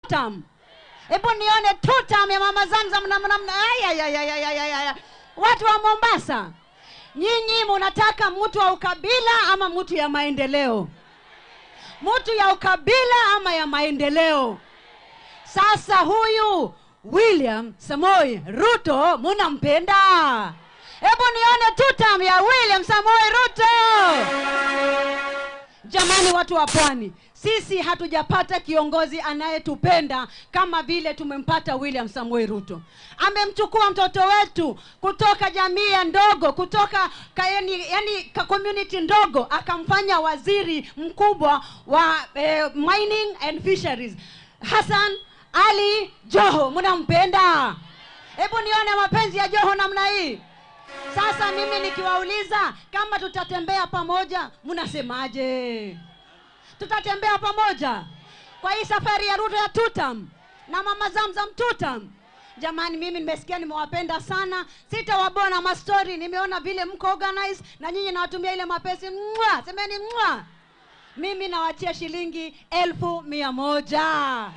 Term? Hebu nione two term ya Mama Zamzam na namna. Ay. Watu wa Mombasa, nyinyi munataka mtu wa ukabila ama mtu ya maendeleo? Mtu ya ukabila ama ya maendeleo? Sasa huyu William Samoei Ruto munampenda? Hebu nione two term ya William Samoei Ruto. Jamani watu wa Pwani, sisi hatujapata kiongozi anayetupenda kama vile tumempata William Samoei Ruto. Amemchukua mtoto wetu kutoka jamii ya ndogo, kutoka community ndogo, akamfanya waziri mkubwa wa mining and fisheries. Hassan Ali Joho, mnampenda? Hebu nione mapenzi ya Joho namna hii. Sasa mimi nikiwauliza kama tutatembea pamoja, mnasemaje? Tutatembea pamoja kwa hii safari ya Ruto ya two term na Mama Zamzam two term. Jamani, mimi nimesikia, nimewapenda sana. Sitawabona ma story, nimeona vile mko organize na nyinyi nawatumia ile mapesi. Mwa, semeni mwa. Mimi nawaachia shilingi 100,000.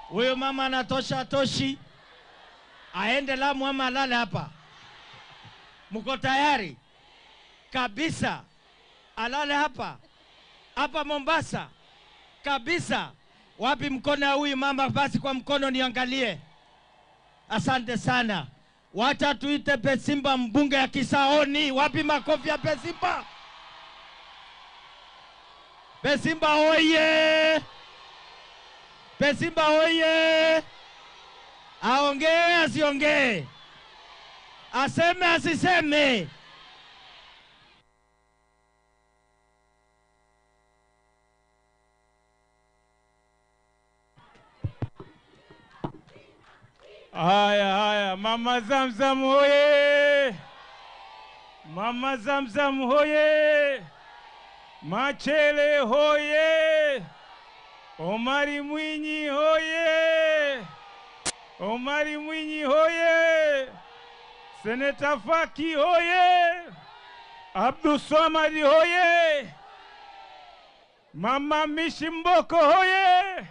Huyo mama anatosha toshi. Aende Lamu ama alale hapa. Mko tayari? Kabisa. Alale hapa. Hapa Mombasa. Kabisa. Wapi mkono huyu mama? Basi kwa mkono niangalie. Asante sana. Wacha tuite Pesimba mbunge ya Kisaoni. Wapi makofi ya Pesimba? Pesimba oye! Pesimba oye! Aongee asiongee? Aseme asiseme? Haya haya, Mama Zamzam hoye! Mama Zamzam hoye! Machele hoye! Omari Mwinyi hoye! Omari Mwinyi hoye! Seneta Faki hoye! Abdul Swamad hoye! Mama Mishimboko hoye!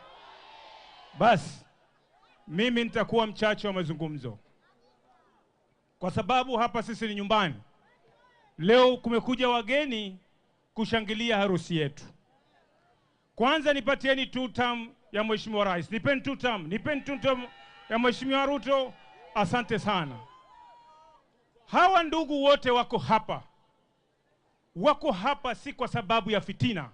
Bas, mimi nitakuwa mchache wa mazungumzo kwa sababu hapa sisi ni nyumbani. Leo kumekuja wageni kushangilia harusi yetu. Kwanza nipatieni two term ya Mheshimiwa Rais. Nipeni two term, nipeni two term ya Mheshimiwa Ruto. Asante sana. Hawa ndugu wote wako hapa. Wako hapa si kwa sababu ya fitina.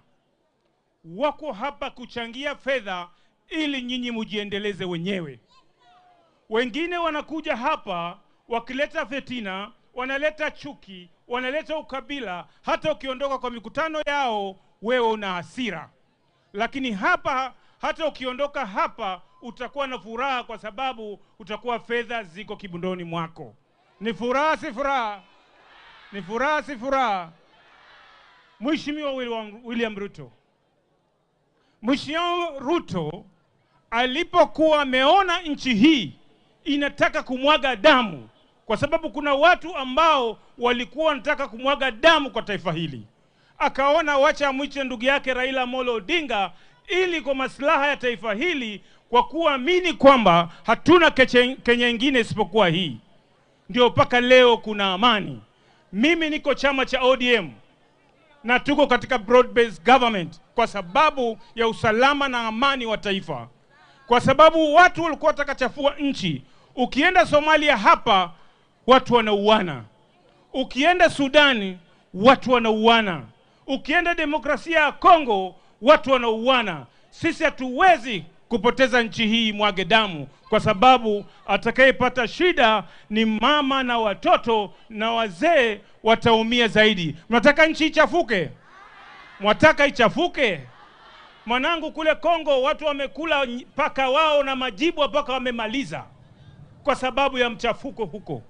Wako hapa kuchangia fedha ili nyinyi mujiendeleze wenyewe. Wengine wanakuja hapa wakileta fitina, wanaleta chuki, wanaleta ukabila. Hata ukiondoka kwa mikutano yao wewe una hasira. Lakini hapa, hata ukiondoka hapa utakuwa na furaha kwa sababu utakuwa fedha ziko kibundoni mwako. Ni furaha si furaha? Ni furaha si furaha? Mheshimiwa William Ruto. Mheshimiwa Ruto alipokuwa ameona nchi hii inataka kumwaga damu, kwa sababu kuna watu ambao walikuwa wanataka kumwaga damu kwa taifa hili, akaona wacha amwiche ndugu yake Raila Amolo Odinga ili kwa maslaha ya taifa hili, kwa kuamini kwamba hatuna Kenya nyingine isipokuwa hii. Ndio mpaka leo kuna amani. Mimi niko chama cha ODM na tuko katika broad-based government kwa sababu ya usalama na amani wa taifa. Kwa sababu watu walikuwa wanataka chafua nchi. Ukienda Somalia hapa watu wanauana. Ukienda Sudani watu wanauana. Ukienda demokrasia ya Kongo watu wanauana. Sisi hatuwezi kupoteza nchi hii mwage damu, kwa sababu atakayepata shida ni mama na watoto na wazee wataumia zaidi. Mnataka nchi ichafuke? Mwataka ichafuke? Mwanangu, kule Kongo watu wamekula paka wao na majibu mpaka wamemaliza kwa sababu ya mchafuko huko.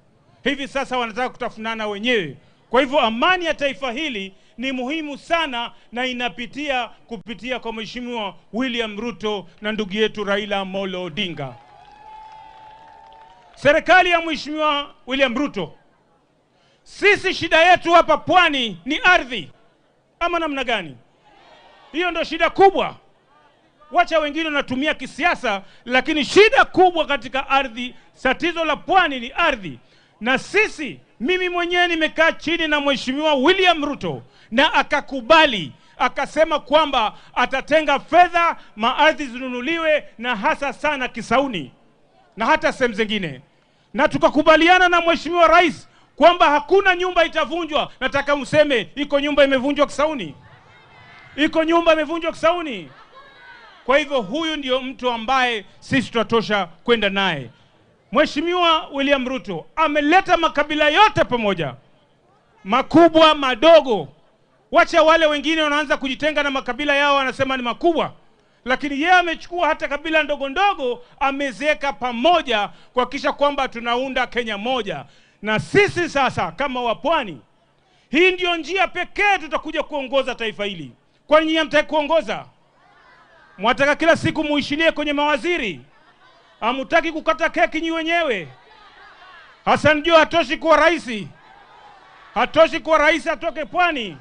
Hivi sasa wanataka kutafunana wenyewe. Kwa hivyo amani ya taifa hili ni muhimu sana na inapitia kupitia kwa Mheshimiwa William Ruto na ndugu yetu Raila Amolo Odinga. Serikali ya Mheshimiwa William Ruto, sisi shida yetu hapa Pwani ni ardhi, ama namna gani? Hiyo ndio shida kubwa. Wacha wengine wanatumia kisiasa, lakini shida kubwa katika ardhi, tatizo la pwani ni ardhi. Na sisi, mimi mwenyewe nimekaa chini na Mheshimiwa William Ruto na akakubali, akasema kwamba atatenga fedha maardhi zinunuliwe, na hasa sana Kisauni na hata sehemu zingine. Na tukakubaliana na Mheshimiwa Rais kwamba hakuna nyumba itavunjwa. Nataka mseme, iko nyumba imevunjwa Kisauni? Iko nyumba imevunjwa Kisauni? Kwa hivyo huyu ndio mtu ambaye sisi tutatosha kwenda naye. Mheshimiwa William Ruto ameleta makabila yote pamoja, makubwa, madogo. Wacha wale wengine wanaanza kujitenga na makabila yao, wanasema ni makubwa, lakini yeye amechukua hata kabila ndogo ndogo ameziweka pamoja kuhakikisha kwamba tunaunda Kenya moja. Na sisi sasa kama wapwani, hii ndio njia pekee tutakuja kuongoza taifa hili. Kwa nini hamtaki kuongoza? Mwataka kila siku muishilie kwenye mawaziri? Hamutaki kukata keki nyi wenyewe? Hassan Joho hatoshi kuwa rais. Hatoshi kuwa rais, atoke pwani.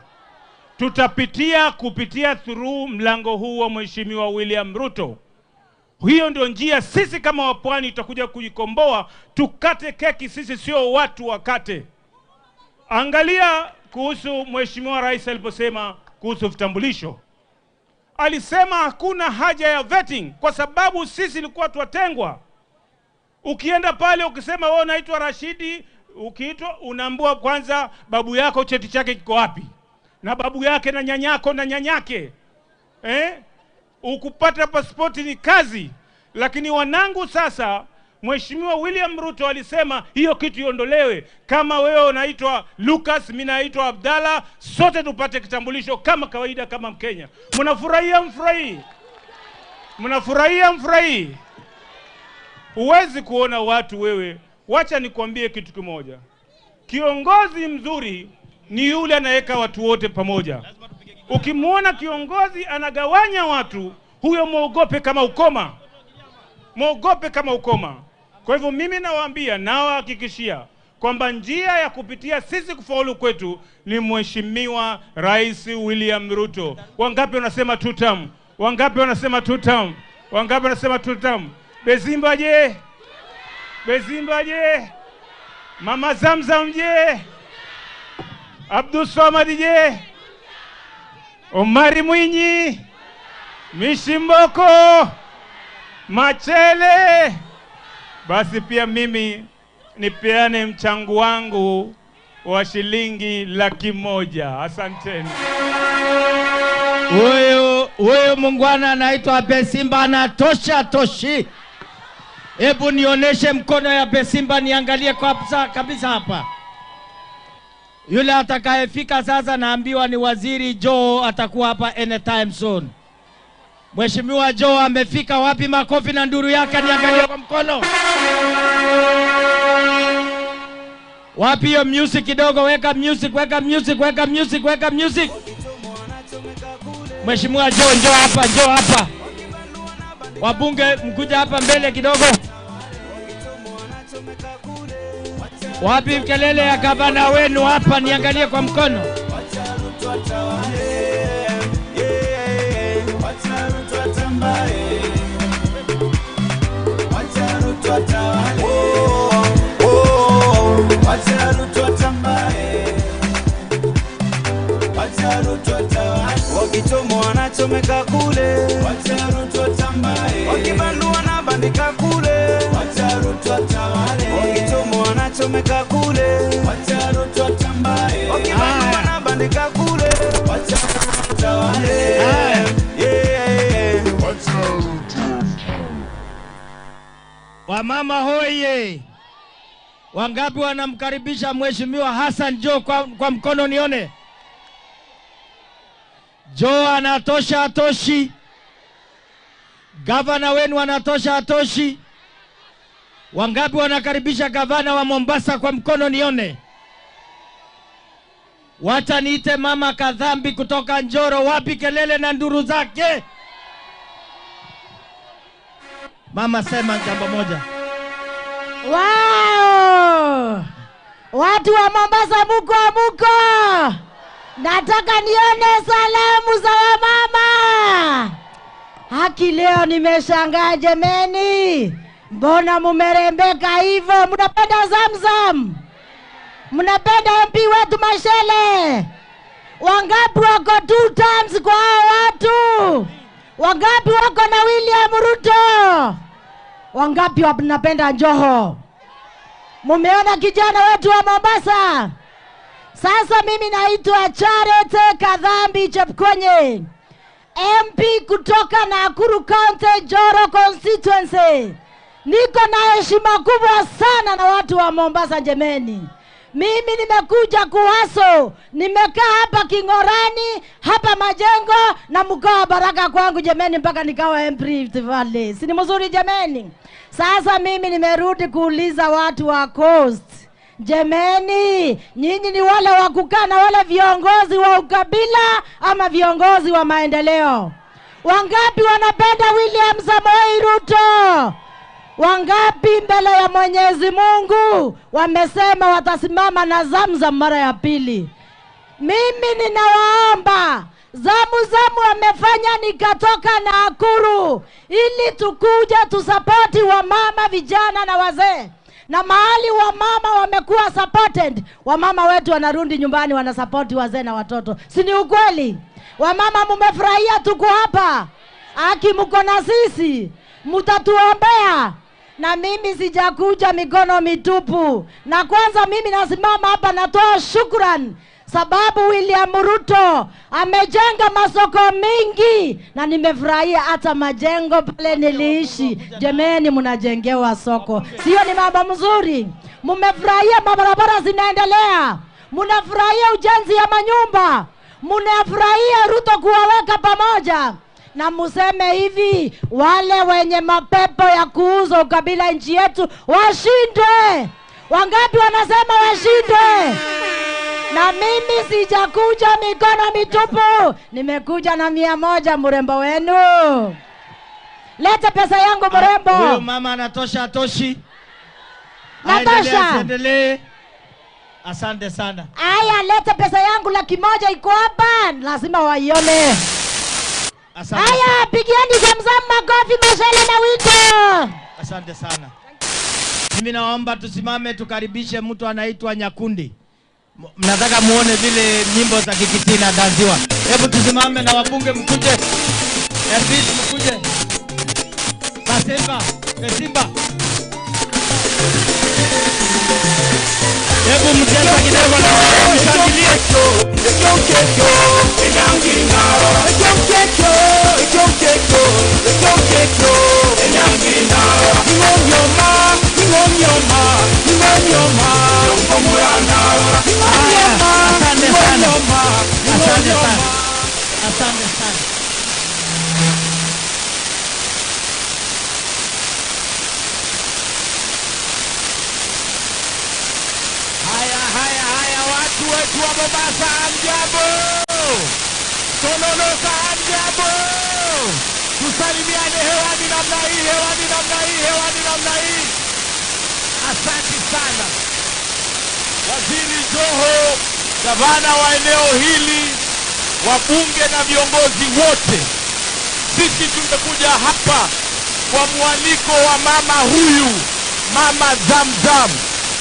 Tutapitia kupitia through mlango huu wa Mheshimiwa William Ruto. Hiyo ndio njia sisi kama wapwani tutakuja kujikomboa, tukate keki sisi, sio watu wakate. Angalia kuhusu Mheshimiwa Rais aliposema kuhusu vitambulisho. Alisema hakuna haja ya vetting kwa sababu sisi ilikuwa tuwatengwa. Ukienda pale ukisema wewe unaitwa Rashidi, ukiitwa unaambiwa kwanza babu yako cheti chake kiko wapi? Na babu yake na nyanyako na nyanyake. Ukupata pasipoti ni kazi. Lakini wanangu sasa, Mheshimiwa William Ruto alisema hiyo kitu iondolewe. Kama wewe unaitwa Lucas, mimi naitwa Abdalla, sote tupate kitambulisho kama kawaida kama Mkenya. Mnafurahia mfurahii? Mnafurahia mfurahii? Huwezi kuona watu wewe. Wacha nikwambie kitu kimoja. Kiongozi mzuri ni yule anaweka watu wote pamoja. Ukimuona kiongozi anagawanya watu, huyo muogope kama ukoma. Muogope kama ukoma. Kwa hivyo mimi nawaambia, nawahakikishia kwamba njia ya kupitia sisi kufaulu kwetu ni Mheshimiwa Rais William Ruto. Wangapi wanasema two term? Wangapi wanasema two term? Wangapi wanasema two term? Bezimba je? Bezimba je? Mama Zamzam je? Abdul Swamad je? Omari Mwinyi, Mishimboko, Machele. Basi pia mimi nipeane mchango wangu wa shilingi 100,000. Asanteni. Huyu mungwana anaitwa Besimba, anatosha toshi. Hebu nionyeshe mkono ya Besimba niangalie kwa kabisa hapa. Yule atakayefika sasa naambiwa ni Waziri Joe, atakuwa hapa anytime soon. Mheshimiwa Joe amefika wapi? Makofi na nduru yake niangalie kwa mkono. Wapi hiyo music kidogo? Weka music, weka music, weka music, weka music. Mheshimiwa Joe, njoo hapa, njoo hapa. Wabunge mkuja hapa mbele kidogo. Wapi kelele ya gavana wenu hapa niangalie kwa mkono. Wakichomwa wanachomeka kule, wakibandua wanabandika kule, wakichomwa wanachomeka kule, wakibandua wanabandika kule. Wamama hoye! Wangapi wanamkaribisha Mheshimiwa Hassan Joho kwa mkono nione? Joho anatosha atoshi? Gavana wenu anatosha atoshi? Wangapi wanakaribisha gavana wa Mombasa kwa mkono nione? Wacha niite mama Kadhambi kutoka Njoro, wapi kelele na nduru zake? Mama, sema jambo moja. Wow! Watu wa Mombasa muko muko. Nataka nione salamu za wamama. Haki leo nimeshangaa jemeni. Mbona mumerembeka hivyo? Mnapenda Zamzam? Mnapenda MP wetu Mashele? Wangapi wako 2 times kwa hao watu? Wangapi wako na William Ruto? Wangapi wanapenda Joho? Mumeona kijana wetu wa Mombasa? Sasa mimi naitwa Charity Kadhambi Chepkonye, MP kutoka Nakuru County, Njoro Constituency. Niko na heshima kubwa sana na watu wa Mombasa jemeni. Mimi nimekuja kuhaso, nimekaa hapa Kingorani, hapa Majengo na mkoa baraka kwangu jemeni mpaka nikawa MP Rift Valley. Si ni mzuri jemeni? Sasa mimi nimerudi kuuliza watu wa Coast. Jemeni, nyinyi ni wale wa kukaa na wale viongozi wa ukabila ama viongozi wa maendeleo? Wangapi wanapenda William Samoei Ruto? Wangapi mbele ya Mwenyezi Mungu wamesema watasimama na Zamzam mara ya pili? Mimi ninawaomba, Zamzam wamefanya nikatoka Nakuru ili tukuja tusapoti wamama, vijana na wazee. Na mahali wamama wamekuwa supported, wamama wetu wanarudi nyumbani wanasapoti wazee na watoto. Si ni ukweli? Wamama mumefurahia tuko hapa. Aki mko na sisi, mtatuombea. Na mimi sijakuja mikono mitupu. Na kwanza mimi nasimama hapa natoa shukrani sababu William Ruto amejenga masoko mingi na nimefurahia hata majengo pale niliishi. Jemeni, mnajengewa soko. Sio ni mambo mzuri? Mmefurahia mabarabara zinaendelea. Mnafurahia ujenzi ya manyumba. Mnafurahia Ruto kuwaweka pamoja. Na museme hivi, wale wenye mapepo ya kuuza ukabila nchi yetu washindwe. Wangapi wanasema washindwe? Na mimi sijakuja mikono mitupu, nimekuja na 100 mrembo wenu. Leta pesa yangu mrembo. Huyo mama anatosha, atoshi? Natosha. Endelee. Asante sana. Aya, leta pesa yangu 100,000 iko hapa, lazima waione. Asante. Aya, pigieni Zamzam makofi, Mashele na Wito. Asante sana. Mimi naomba tusimame tukaribishe mtu anaitwa Nyakundi. Mnataka muone vile nyimbo za Kikisii na danziwa. Hebu tusimame na wabunge mkuje. MPs mkuje. Basimba, Basimba. Hebu mcheza kidogo na mshangilie. Asante sana. Asante sana. Asante sana. Haya, haya, haya, watu wetu wa Mombasa, hamjambo? Tononoka, hamjambo? Tusalimiane hewani namna hii, hewani namna hii, hewani namna hii. Asante sana Waziri Joho, gavana wa eneo hili, wabunge na viongozi wote. Sisi tumekuja hapa kwa mwaliko wa mama huyu, Mama Zamzam.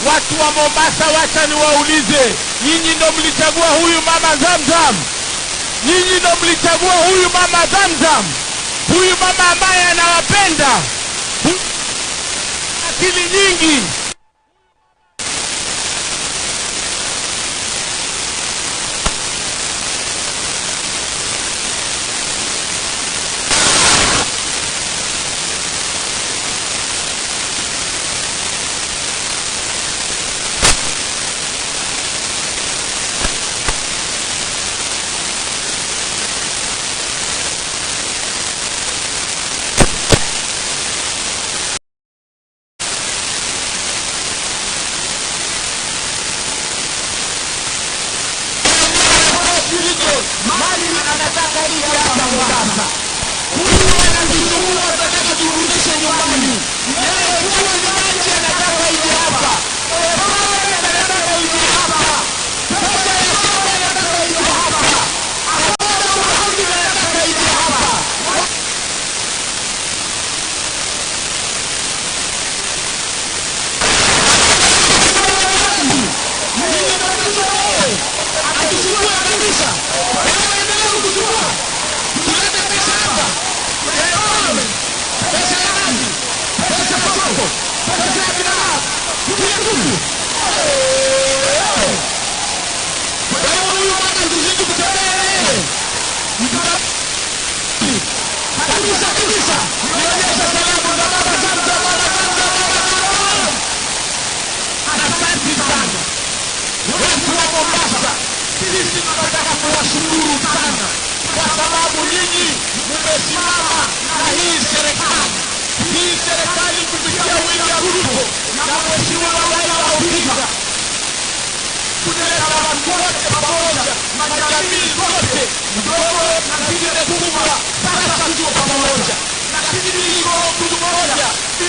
Watu wa Mombasa, wacha niwaulize, nyinyi ndo mlichagua huyu Mama Zamzam? Nyinyi ndo mlichagua huyu Mama Zamzam? Huyu mama ambaye anawapenda, akili nyingi. kabisa. Wewe endelea kuchukua. Tulete pesa hapa. Ya empowerment. Pesa ya ardhi. Pesa ya soko. Pesa ya bidhaa. Kila kitu. Kwa hiyo huyu bwana tuzidi kutembea naye. Kabisa kabisa. Nionyeshe salamu za baba Zamzam, baba Zamzam, baba Zamzam. Asante sana. Watu wa Mombasa, sisi tunataka kuwashukuru sana kwa sababu nyinyi mmesimama na hii serikali. Hii serikali kupitia William Ruto na Mheshimiwa Raila Odinga kuleta watu wote pamoja, majamii zote ndogo na zile kubwa, sasa tuko pamoja. Lakini iko mtu mmoja,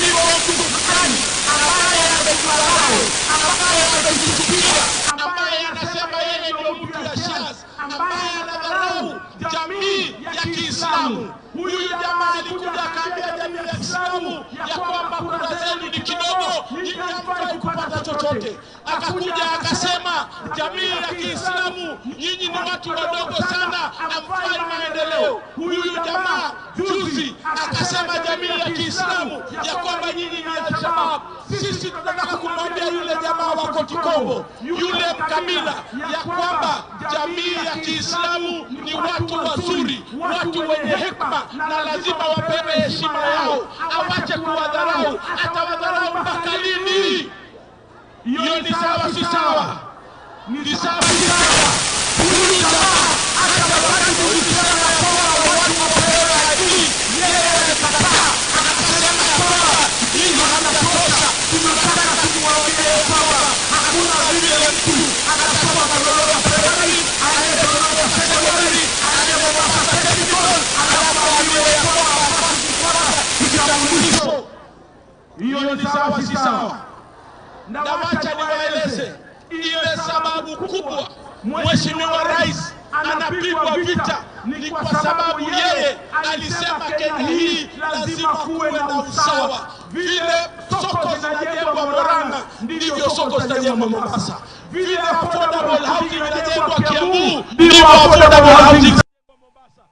iko mtu fulani ambaye ametudharau, ambaye ametuchukia, ambaye anasema yeye ndio mtu ya Shaz, ambaye anadharau jamii ya Kiislamu. Huyu jamaa alikuja akaambia jamii ya Kiislamu ya kwamba kura zenu ni kidogo, nyinyi hamfai kupata chochote. Akakuja akasema jamii ya Kiislamu nyinyi ni watu wadogo sana, hamfai maendeleo. Huyu jamaa juzi akasema jamii ya Kiislamu ya kwamba nyinyi ni Al-Shabaab. Sisi tunataka kumwambia yule jamaa wa Kotikombo, yule mkabila, ya kwamba jamii ya Kiislamu ni watu wazuri, watu wenye hekima na lazima wapewe heshima yao. Awache kuwadharau. Atawadharau mpaka lini? Hiyo ni sawa si sawa? Ni sawa si sawa? Huyu jamaa hata wakati tulisema ya kwamba watu wapewe ID, yeye alikataa, akasema ya kwamba hizo hamjatosha. Tunataka kumwambia kwamba hakuna vile mtu anasoma Kololo Primary, anaenda Kololo Secondary, anaenda Mombasa Technical, alafu aambiwe ya kwamba hapaswi kupata kitambulisho. Hiyo ni sawa si sawa? Na wacha niwaeleze ile sababu kubwa Mheshimiwa Rais anapigwa vita ni kwa sababu yeye alisema Kenya hii lazima kuwe na usawa. Vile soko zinajengwa Murang'a ndivyo soko zitajengwa Mombasa. Vile affordable housing inajengwa Kiambu ndivyo affordable housing zitajengwa Mombasa.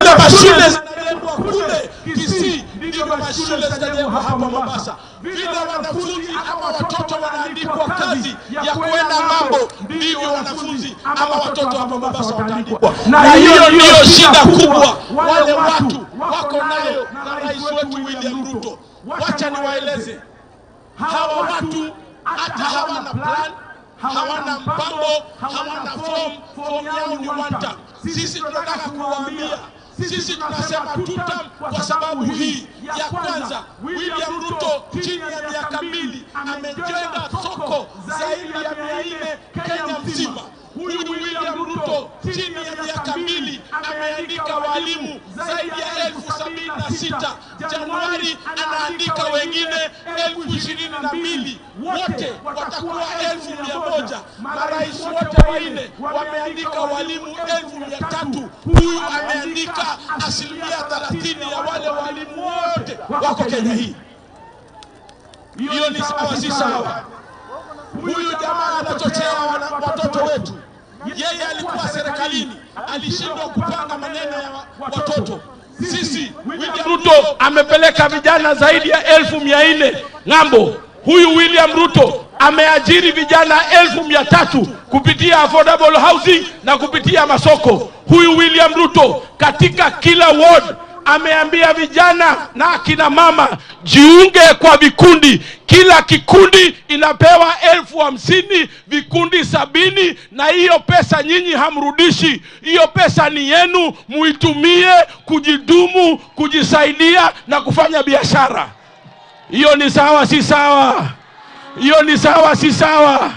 Vile mashule zinajengwa kule Kisii ndivyo mashule zitajengwa hapa Mombasa. Vile wanafunzi ama watoto wanaandikwa kazi ya kuenda ng'ambo ndivyo wanafunzi ama watoto hapa Mombasa wataandikwa. Na hiyo ndiyo shida kubwa wale watu wako nayo na rais wetu William Ruto. Wacha niwaeleze, hawa watu hata hawana plan, hawana mpango, hawana form. Form yao ni one term. Sisi tunataka kuwaambia, sisi tunasema two term kwa sababu hii ya kwanza, William Ruto chini ya miaka 2 amejenga soko zaidi ya 400 Kenya mzima. Huyu William Ruto chini ya miaka 2 ameandika walimu zaidi ya 76,000. Januari anaandika wengine 22,000. Wote watakuwa 100,000. Marais wote wanne wameandika walimu 300,000. Huyu ameandika 30% ya wale walimu wote wako Kenya hii. Hiyo ni sawa si sawa? Huyu jamaa anachochea watoto wetu. Yeye alikuwa serikalini, alishindwa kupanga maneno ya watoto. Sisi William Ruto amepeleka vijana zaidi ya 400,000 ng'ambo. Huyu William Ruto ameajiri vijana 300,000 kupitia affordable housing na kupitia masoko. Huyu William Ruto katika kila ward ameambia vijana na akina mama jiunge kwa vikundi. Kila kikundi inapewa 50,000, vikundi 70, na hiyo pesa nyinyi hamrudishi. Hiyo pesa ni yenu, muitumie kujidumu, kujisaidia na kufanya biashara. Hiyo ni sawa si sawa? Hiyo ni sawa si sawa?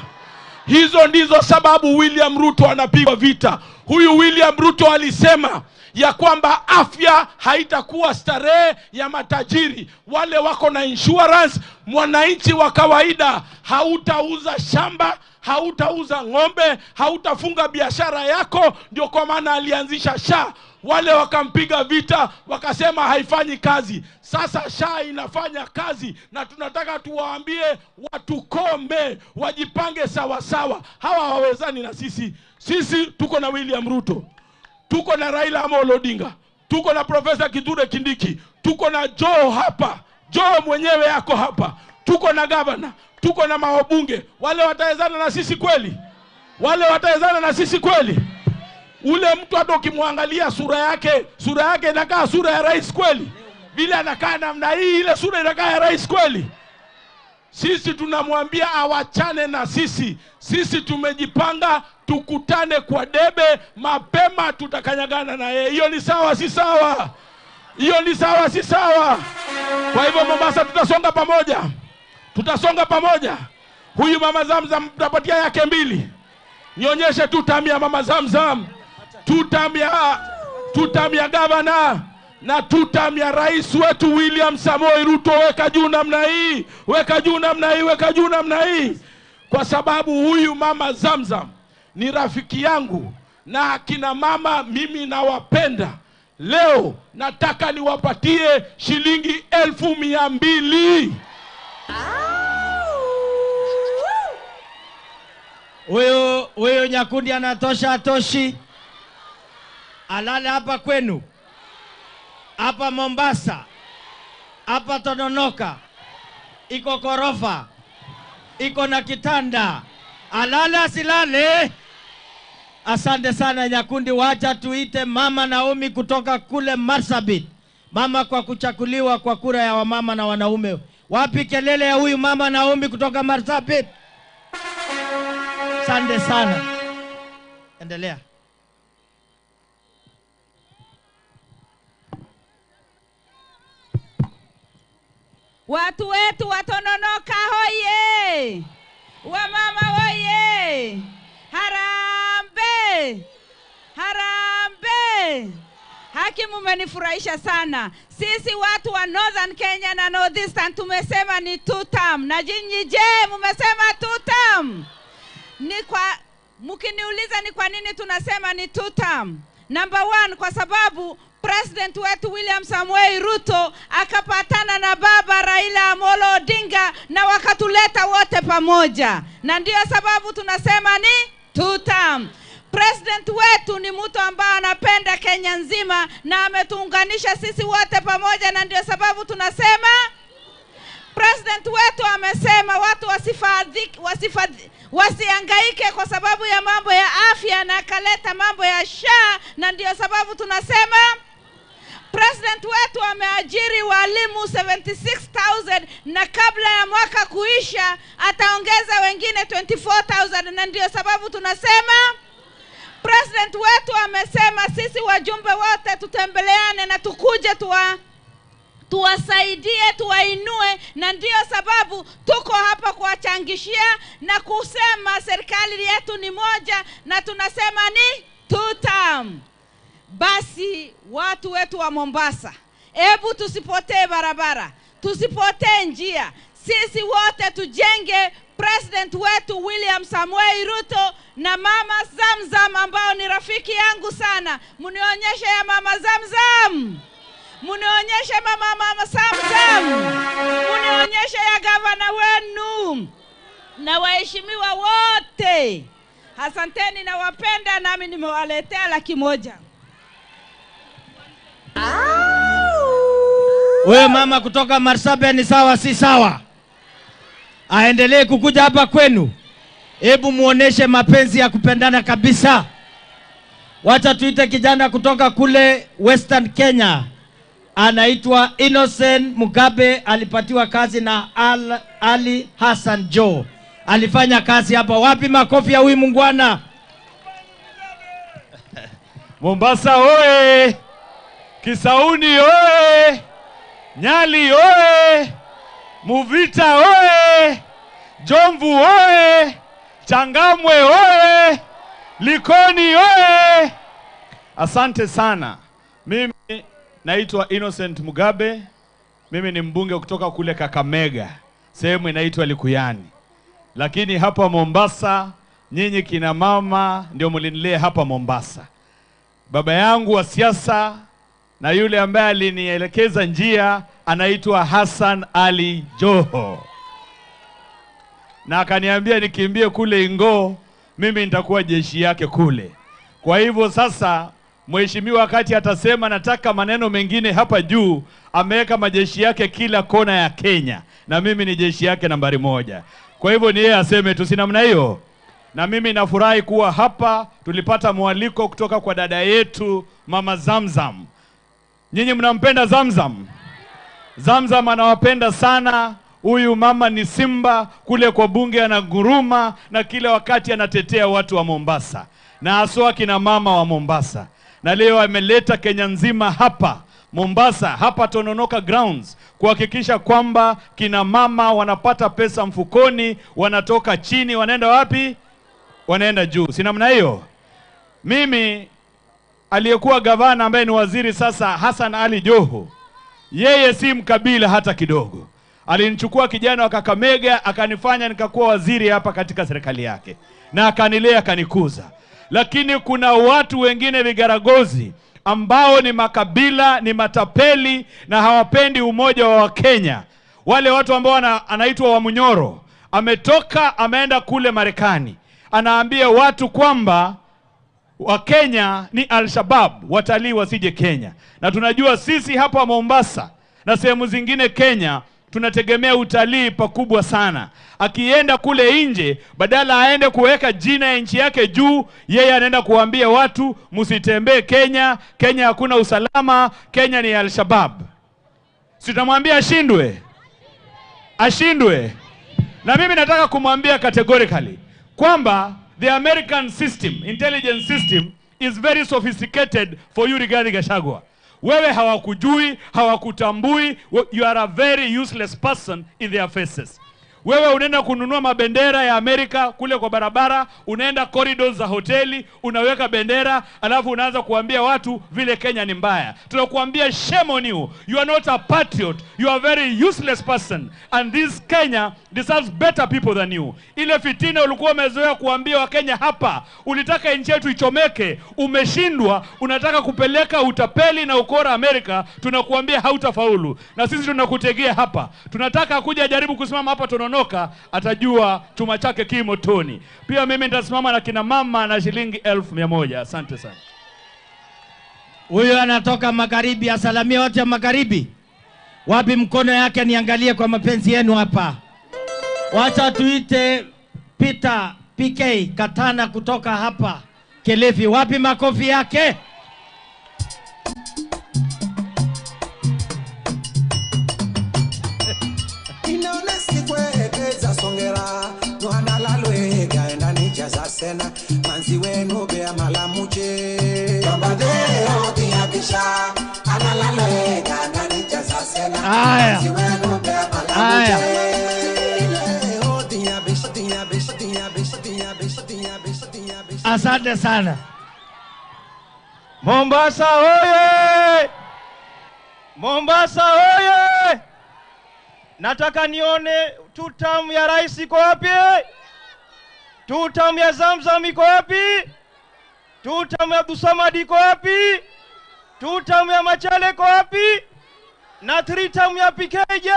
Hizo ndizo sababu William Ruto anapigwa vita. Huyu William Ruto alisema ya kwamba afya haitakuwa starehe ya matajiri, wale wako na insurance. Mwananchi wa kawaida hautauza shamba, hautauza ng'ombe, hautafunga biashara yako. Ndio kwa maana alianzisha SHA. Wale wakampiga vita, wakasema haifanyi kazi. Sasa SHA inafanya kazi, na tunataka tuwaambie watukome, wajipange sawa sawa. Hawa hawawezani na sisi. Sisi tuko na William Ruto, tuko na Raila Amolo Odinga, tuko na Profesa Kithure Kindiki, tuko na Joe hapa, Joe mwenyewe yako hapa, tuko na gavana, tuko na mawabunge. Wale watawezana na sisi kweli? Wale watawezana na sisi kweli? Ule mtu hata ukimwangalia sura yake inakaa sura ya rais kweli? Vile anakaa namna hii, ile sura inakaa ya rais kweli? Sisi tunamwambia awachane na sisi. Sisi tumejipanga, tukutane kwa debe mapema, tutakanyagana na yeye. Hiyo ni sawa si sawa? Hiyo ni sawa si sawa? Kwa hivyo Mombasa tutasonga pamoja. Tutasonga pamoja. Huyu mama Zamzam tutapatia yake 2. Nionyeshe tu tamu ya mama Zamzam, tu tamu ya gavana, na tu tamu ya rais wetu William Samoei Ruto. Weka juu namna hii, weka juu namna hii, weka juu namna hii. Kwa sababu huyu mama Zamzam ni rafiki yangu, na akina mama mimi nawapenda. Leo nataka niwapatie shilingi 200,000. Huyo Nyakundi anatosha atoshi? Alale hapa kwenu, hapa Mombasa, hapa Tononoka, iko korofa, iko na kitanda. Alale asilale? Asante sana Nyakundi. Wacha tuite mama Naomi kutoka kule Marsabit. Mama kwa kuchakuliwa kwa kura ya wamama na wanaume. Wapi kelele ya huyu mama Naomi kutoka Marsabit? Asante sana. Endelea. Watu wetu watononoka hoye! Wamama hoye! Harambe! Harambe! Haki mumenifurahisha sana. Sisi watu wa Northern Kenya na Northeastern tumesema ni two term. Na nyinyi je, mumesema two term? Ni kwa mkiniuliza ni kwa nini tunasema ni two term? Number 1, kwa sababu President wetu William Samoei Ruto akapatana na baba Raila Amolo Odinga na wakatuleta wote pamoja. Na ndio sababu tunasema ni two term. President wetu ni mtu ambaye anapenda Kenya nzima na ametuunganisha sisi wote pamoja, na ndio sababu tunasema President wetu amesema watu wasihangaike kwa sababu ya mambo ya afya, na akaleta mambo ya SHA, na ndio sababu tunasema President wetu ameajiri walimu 76,000 na kabla ya mwaka kuisha ataongeza wengine 24,000, na ndio sababu tunasema President wetu amesema sisi wajumbe wote tutembeleane na tukuje tuwasaidie, tuwainue, na ndio sababu tuko hapa kuwachangishia na kusema serikali yetu ni moja na tunasema ni two term. Basi watu wetu wa Mombasa, hebu tusipotee barabara, tusipotee njia. Sisi wote tujenge President wetu William Samoei Ruto na mama Zamzam ambao ni rafiki yangu sana. Mnionyeshe ya mama Zamzam. Mnionyeshe mama Zamzam. Mnionyeshe ya gavana wenu na waheshimiwa wote. Asanteni na wapenda, nami nimewaletea 100,000. Wewe mama kutoka Marsabit ni sawa si sawa? Aendelee kukuja hapa kwenu. Hebu muoneshe mapenzi ya kupendana kabisa. Wacha tuite kijana kutoka kule Western Kenya. Anaitwa Innocent Mugabe, alipatiwa kazi na Ali Hassan Joho. Alifanya kazi hapa. Wapi makofi ya huyu mungwana? Mombasa oe! Kisauni oe! Nyali oe! Muvita oe! Jomvu oe! Changamwe oe! Likoni oe! Asante sana. Mimi naitwa Innocent Mugabe. Mimi ni mbunge kutoka kule Kakamega, sehemu inaitwa Likuyani. Lakini hapa Mombasa, nyinyi kina mama ndio mlinilea hapa Mombasa. Baba yangu wa siasa na yule ambaye alinielekeza njia anaitwa Hassan Ali Joho. Na akaniambia nikimbie kule Ingoo, mimi nitakuwa jeshi yake kule. Kwa hivyo sasa mheshimiwa wakati atasema nataka maneno mengine hapa juu, ameweka majeshi yake kila kona ya Kenya, na mimi ni jeshi yake nambari 1. Kwa hivyo ni yeye aseme tu, si namna hiyo? Na mimi nafurahi kuwa hapa. Tulipata mwaliko kutoka kwa dada yetu Mama Zamzam. Nyinyi mnampenda Zamzam? Zamzam anawapenda sana. Huyu mama ni simba kule kwa bunge, anaguruma na kila wakati anatetea watu wa Mombasa, na haswa kina mama wa Mombasa. Na leo ameleta Kenya nzima hapa Mombasa, hapa Tononoka Grounds, kuhakikisha kwamba kina mama wanapata pesa mfukoni, wanatoka chini wanaenda wapi? Wanaenda juu. Si namna hiyo? Mimi aliyekuwa gavana ambaye ni waziri sasa Hassan Ali Joho, yeye si mkabila hata kidogo. Alinichukua kijana wa Kakamega akanifanya nikakuwa waziri hapa katika serikali yake, na akanilea akanikuza. Lakini kuna watu wengine vigaragozi ambao ni makabila, ni matapeli na hawapendi umoja wa Kenya. Wale watu ambao anaitwa Wamunyoro, ametoka ameenda kule Marekani, anaambia watu kwamba Wakenya ni Al-Shabaab, watalii wasije Kenya. Na tunajua sisi hapa Mombasa na sehemu zingine Kenya tunategemea utalii pakubwa sana. Akienda kule nje, badala aende kuweka jina ya nchi yake juu, yeye anaenda kuambia watu msitembee Kenya, Kenya hakuna usalama, Kenya ni Al-Shabaab. Si tunamwambia ashindwe? Ashindwe. Na mimi nataka kumwambia categorically kwamba the American system, intelligence system is very sophisticated for you Rigathi Gachagua. Wewe hawakujui, hawakutambui, you are a very useless person in their faces. Wewe unaenda kununua mabendera ya Amerika kule kwa barabara, unaenda corridors za hoteli, unaweka bendera, alafu unaanza kuambia watu vile Kenya ni mbaya. Tunakuambia shame on you. You are not a patriot. You are a very useless person. And this Kenya deserves better people than you. Ile fitina ulikuwa umezoea kuambia wa Kenya hapa, ulitaka nchi yetu ichomeke, umeshindwa, unataka kupeleka utapeli na ukora Amerika, tunakuambia hautafaulu. Na sisi tunakutegea hapa. Tunataka kuja jaribu kusimama hapa Tononoka, atajua chuma chake kimotoni. Pia mimi nitasimama na kina mama na shilingi 1,100. Asante sana. Huyo anatoka magharibi, asalamie wote magharibi. Wapi mkono yake niangalie kwa mapenzi yenu hapa. Wacha tuite Peter PK Katana kutoka hapa Kilifi. Wapi makofi yake? Sena manzi wenu bea malamuche Bambadeo tiabisha analale gana nijaza sena manzi wenu bea malamuche. Asante sana. Mombasa oye! Mombasa oye! Nataka nione tutamu ya rais iko wapi? Tutamu ya Zamzam iko wapi? Tutamu ya Abdusamad iko wapi? Tutamu ya Machale iko wapi? Na tritamu ya PK je?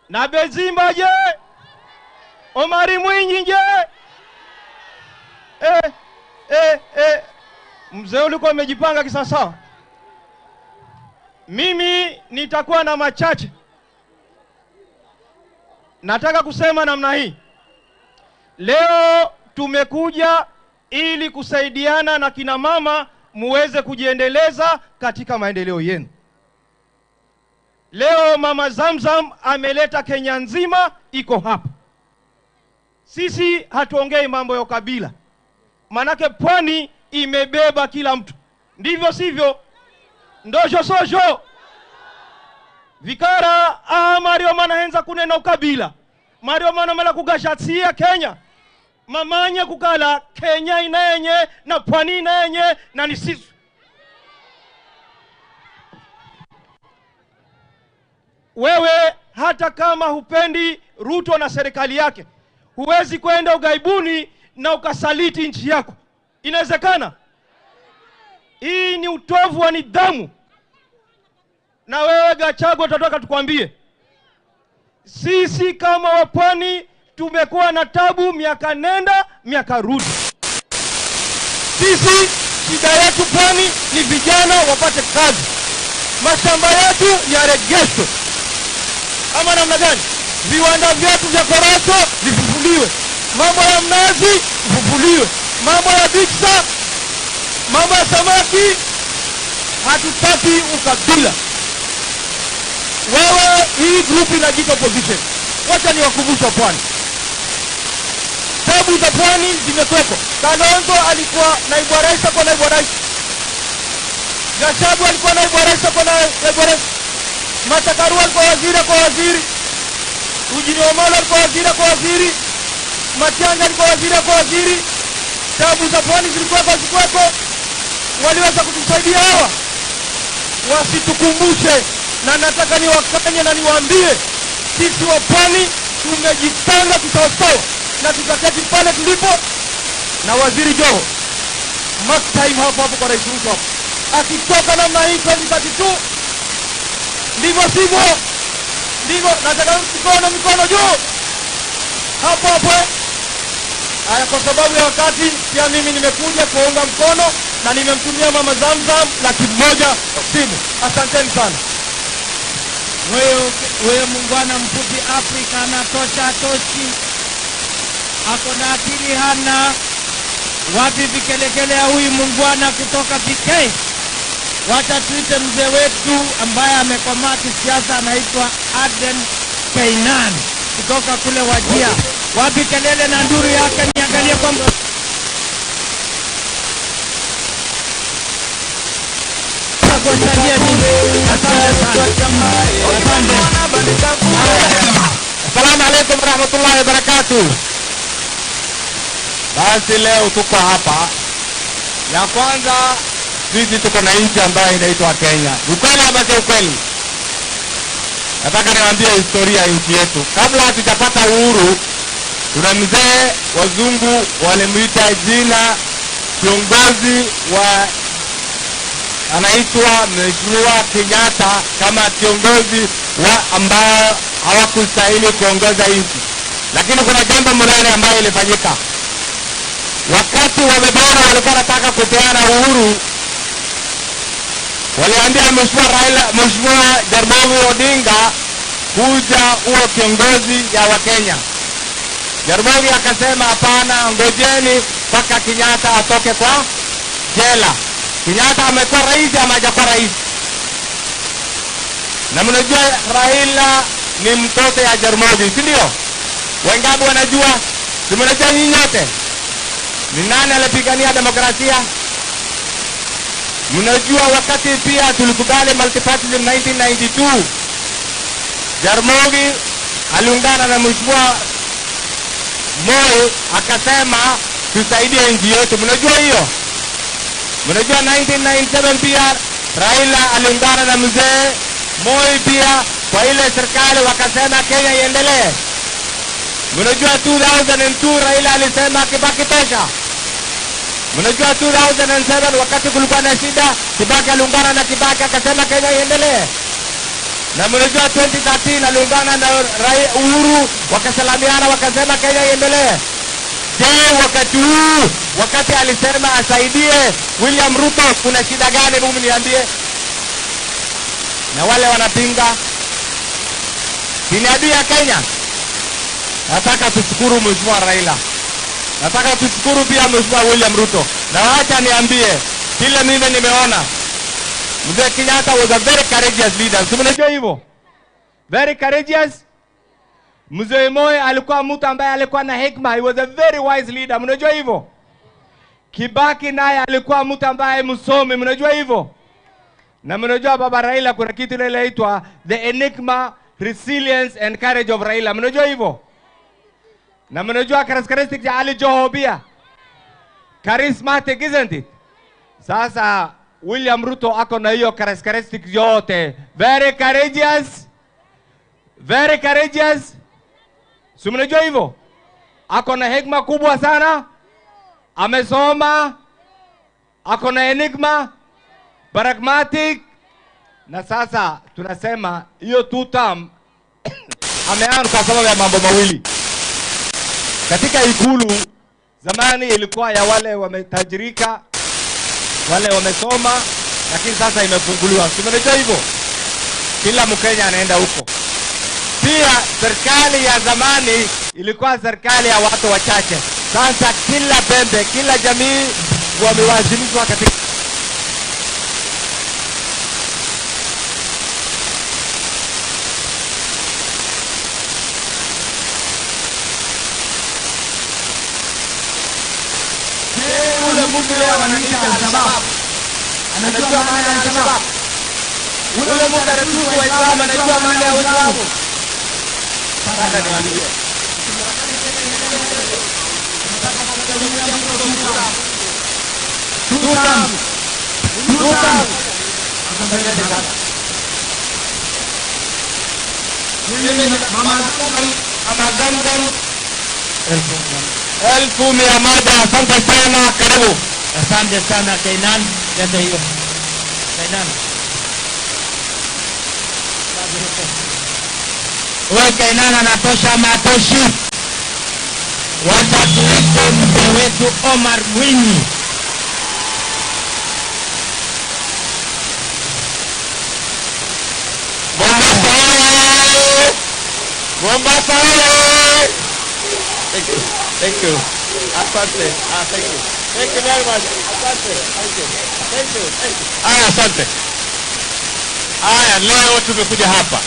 Na Bezimba je? Omari Mwinyi je? Mzee ulikuwa umejipanga kisawasawa. Mimi nitakuwa na machache. Nataka kusema namna hii. Leo tumekuja ili kusaidiana na kina mama muweze kujiendeleza katika maendeleo yenu. Leo Mama Zamzam ameleta Kenya nzima iko hapa. Sisi hatuongei mambo ya kabila. Manake pwani imebeba kila mtu. Ndivyo sivyo? Ndojo sojo. Vikara mario mana henza kunena ukabila. Mario mana mala kugashatia Kenya. Mamanya kukala Kenya inaenye na pwani inaenye na ni sisi. Wewe hata kama hupendi Ruto na serikali yake, huwezi kwenda ugaibuni na ukasaliti nchi yako. Inawezekana? Hii ni utovu wa nidhamu. Na wewe Gachagua, tunataka tukwambie, sisi kama wapwani tumekuwa na tabu miaka nenda miaka rudi. Sisi shida yetu pwani ni vijana wapate kazi, mashamba yetu yaregeshwe, ama namna gani? Viwanda vyetu vya korosho vifufuliwe, mambo ya mnazi vifufuliwe, mambo ya biksa, mambo ya samaki. Hatutaki ukabila. Wewe, hii group inajiita opposition. Wacha niwakumbushe pwani, tabu za pwani zimekuwepo. Kalonzo alikuwa naibu wa rais kwa naibu wa rais, Gachagua alikuwa naibu wa rais kwa naibu wa rais, Martha Karua alikuwa waziri kwa waziri, Eugene Wamalwa alikuwa waziri kwa waziri, Matiang'i alikuwa waziri kwa waziri. Tabu za pwani zilikuwepo, zikuwepo? Waliweza kutusaidia hawa? Wasitukumbushe, na nataka niwakanye na niwaambie, sisi wa pwani tumejipanga kisawasawa na tutaketi pale tulipo. Na Waziri Joho, mark time hapo hapo kwa Rais Ruto hapo, akitoka namna hii 2032, ndivyo sivyo? Ndivyo. Nataka mikono, mikono juu hapo hapo. Haya, kwa sababu ya wakati, pia mimi nimekuja kuunga mkono na nimemtumia Mama Zamzam 100,000 simu. Asanteni sana. Wewe muungwana mfupi Afrika anatosha atoshi, ako na akili hana? Wapi vikelekele ya huyu muungwana kutoka PK? Wacha tuite mzee wetu ambaye amekomaa kisiasa, anaitwa Aden Keynan kutoka kule Wajir. Wapi kelele na nduru yake? Niangalie kwa kuangalia nini. Asante sana. Asante. Assalamu alaikum warahmatullahi wabarakatuh. Basi leo tuko hapa. Ya kwanza, sisi tuko na nchi ambayo inaitwa Kenya. Ukweli ama sio ukweli? Nataka niwaambie historia ya nchi yetu. Kabla hatujapata uhuru, kuna mzee wazungu walimuita jina kiongozi wa anaitwa Mheshimiwa Kenyatta kama kiongozi wa ambao hawakustahili kuongoza nchi. Lakini kuna jambo mnene ambayo ilifanyika. Wakati wamebora walikuwa wanataka kupeana uhuru, waliambia Mheshimiwa Raila, Mheshimiwa Jaramogi Odinga, kuja uwe kiongozi ya Wakenya. Jaramogi akasema hapana, ngojeni mpaka Kenyatta atoke kwa jela. Kenyatta amekuwa rais ama hajakuwa rais? Na mnajua Raila ni mtoto ya Jaramogi, si ndio? Wengapi wanajua? Si mnajua nyinyi nyote? Ni nani alipigania demokrasia? Mnajua wakati pia tulikubali multipartyism 1992, Jaramogi aliungana na Mheshimiwa Moi akasema tusaidie nchi yetu. Mnajua hiyo? Mnajua 1997 pia Raila aliungana na mzee Moi pia kwa ile serikali wakasema Kenya iendelee. Mnajua 2002 Raila alisema Kibaki tosha. Mnajua 2007 wakati kulikuwa na shida, Kibaki aliungana na Kibaki akasema Kenya iendelee. Na mnajua 2013 aliungana na Uhuru, wakasalamiana wakasema Kenya iendelee. Je, wakati huu wakati alisema asaidie William Ruto, kuna shida gani? Mimi niambie. Na wale wanapinga, ni adui ya Kenya. Nataka tushukuru Mheshimiwa Raila. Nataka tushukuru pia Mheshimiwa William Ruto. Na wacha niambie kile mimi nimeona. Mzee Kenyatta was a very courageous leader. Si mnajua hivyo? Very courageous. Mzee Moi alikuwa mtu ambaye alikuwa na hekima. He was a very wise leader. Mnajua hivyo? Kibaki naye alikuwa mtu ambaye msomi. Mnajua hivyo? Na mnajua baba Raila kuna kitu ile inaitwa the enigma, resilience and courage of Raila. Mnajua hivyo? Na mnajua characteristics ya Ali Joho pia. Charismatic, isn't it? Sasa William Ruto ako na hiyo characteristics yote. Very courageous. Very courageous. Si mnajua hivyo? Ako na hekima kubwa sana. Amesoma. Ako na enigma, pragmatic, na sasa tunasema hiyo two term ameanza kwa sababu ya mambo mawili. Katika Ikulu zamani ilikuwa ya wale wametajirika, wale wamesoma, lakini sasa imefunguliwa. Si mnajua hivyo? Kila Mkenya anaenda huko. Pia serikali ya zamani ilikuwa serikali ya watu wachache. Sasa kila pembe, kila jamii wamewazimishwa katika. Ule mtu leo ananiita Al-Shabaab. Anajua maana ya Al-Shabaab? Ule mtu anatusi Waislamu anajua maana ya Uislamu? Sasa niwaambie. Two term. Two term. Mama Zamzam 1,100. Asante sana, karibu. Asante sana Kainan, leta hiyo. Kainan. Wewe Kainan anatosha ama hatoshi? Wacha tuite mzee wetu Omar Mwinyi. Mombasa oye! Mombasa oye! Thank you. Thank you. Asante. Ah, thank you. Thank you very much. Asante. Thank you. Thank you. Thank you. Aya, asante. Aya, leo tumekuja hapa.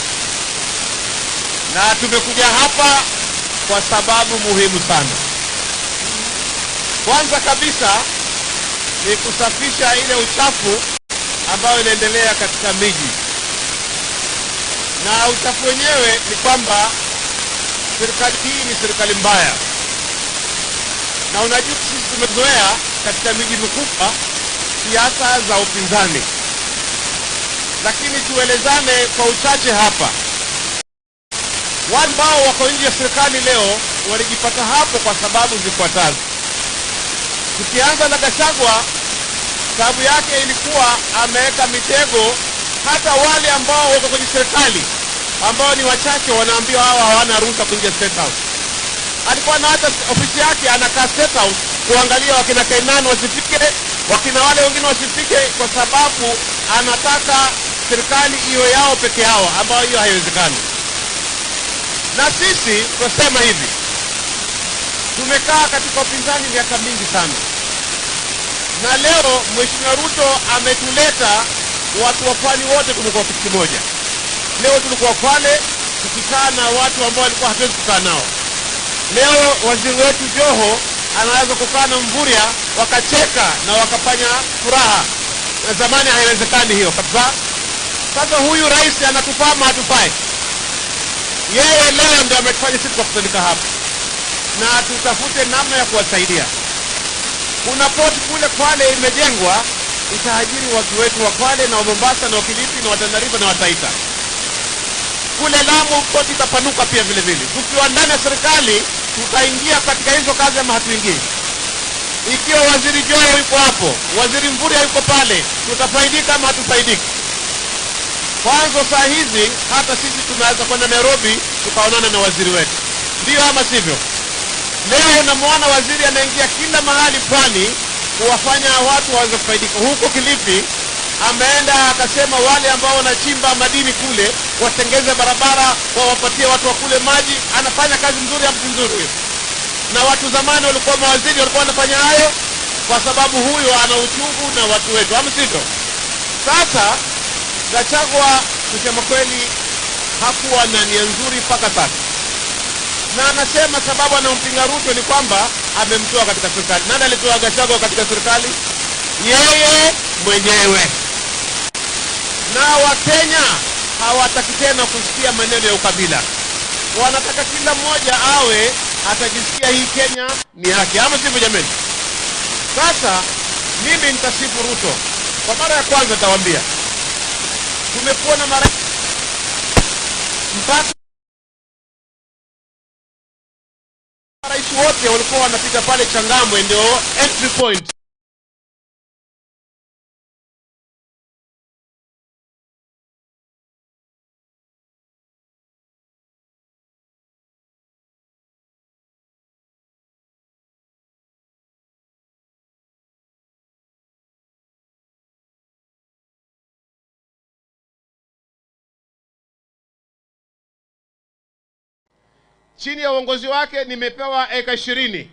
Na tumekuja hapa kwa sababu muhimu sana. Kwanza kabisa ni kusafisha ile uchafu ambayo inaendelea katika miji. Na uchafu wenyewe ni kwamba serikali hii ni serikali mbaya. Na unajua sisi tumezoea katika miji mikubwa siasa za upinzani. Lakini tuelezane kwa uchache hapa. Wale ambao wako nje ya serikali leo walijipata hapo kwa sababu zifuatazo. Tukianza na Gachagua, sababu yake ilikuwa ameweka mitego. Hata wale ambao wako kwenye serikali ambao ni wachache wanaambiwa hawa hawana ruhusa kuingia State House. Alikuwa na hata ofisi yake anakaa State House kuangalia wakina Kainan wasifike, wakina wale wengine wasifike, kwa sababu anataka serikali iwe yao peke yao, ambayo hiyo haiwezekani. Na sisi tunasema hivi, tumekaa katika upinzani miaka mingi sana, na leo Mheshimiwa Ruto ametuleta watu wa Pwani wote, tumekuwa kitu kimoja. Leo tulikuwa Kwale tukikaa na watu ambao walikuwa hatuwezi kukaa nao. Leo waziri wetu Joho anaweza kukaa na Mvurya wakacheka na wakafanya furaha, na zamani haiwezekani hiyo kabisa. Sasa huyu rais anatufaa ama hatufai? Yeye leo ndio ametufanya sisi tukakusanyika hapa, na tutafute namna ya kuwasaidia. Kuna port kule Kwale imejengwa, itaajiri watu wetu wa Kwale na wa Mombasa na wa Kilifi na wa Tana River na wa Taita. Kule Lamu port itapanuka pia vile vile. Tukiwa ndani ya serikali tutaingia katika hizo kazi ama hatuingii? Ikiwa waziri Joho yuko hapo, waziri Mvurya yuko pale, tutafaidika ama hatufaidiki? Kwanza saa hizi hata sisi tunaweza kwenda Nairobi tukaonana na waziri wetu, ndio ama sivyo? Leo unamwona waziri anaingia kila mahali pwani kuwafanya watu waweze kufaidika. Huko Kilifi ameenda akasema wale ambao wanachimba madini kule watengeze barabara, wawapatie watu wa kule maji. Anafanya kazi nzuri ama si nzuri? Na watu zamani walikuwa mawaziri walikuwa wanafanya hayo, kwa sababu huyo ana uchungu na watu wetu, ama sivyo? Sasa Gachagua kusema kweli hakuwa na nia nzuri mpaka sasa, na anasema sababu anampinga Ruto ni kwamba amemtoa katika serikali. Nani alitoa Gachagua katika serikali? Yeye mwenyewe. Na Wakenya hawataki tena kusikia maneno ya ukabila, wanataka kila mmoja awe atajisikia hii Kenya ni yake, ama sivyo jameni? Sasa mimi nitasifu Ruto kwa mara ya kwanza, nitawaambia tumekuwa na mara mpaka rais wote walikuwa wanapita pale Changamwe, ndio entry point. Chini ya uongozi wake nimepewa eka 20.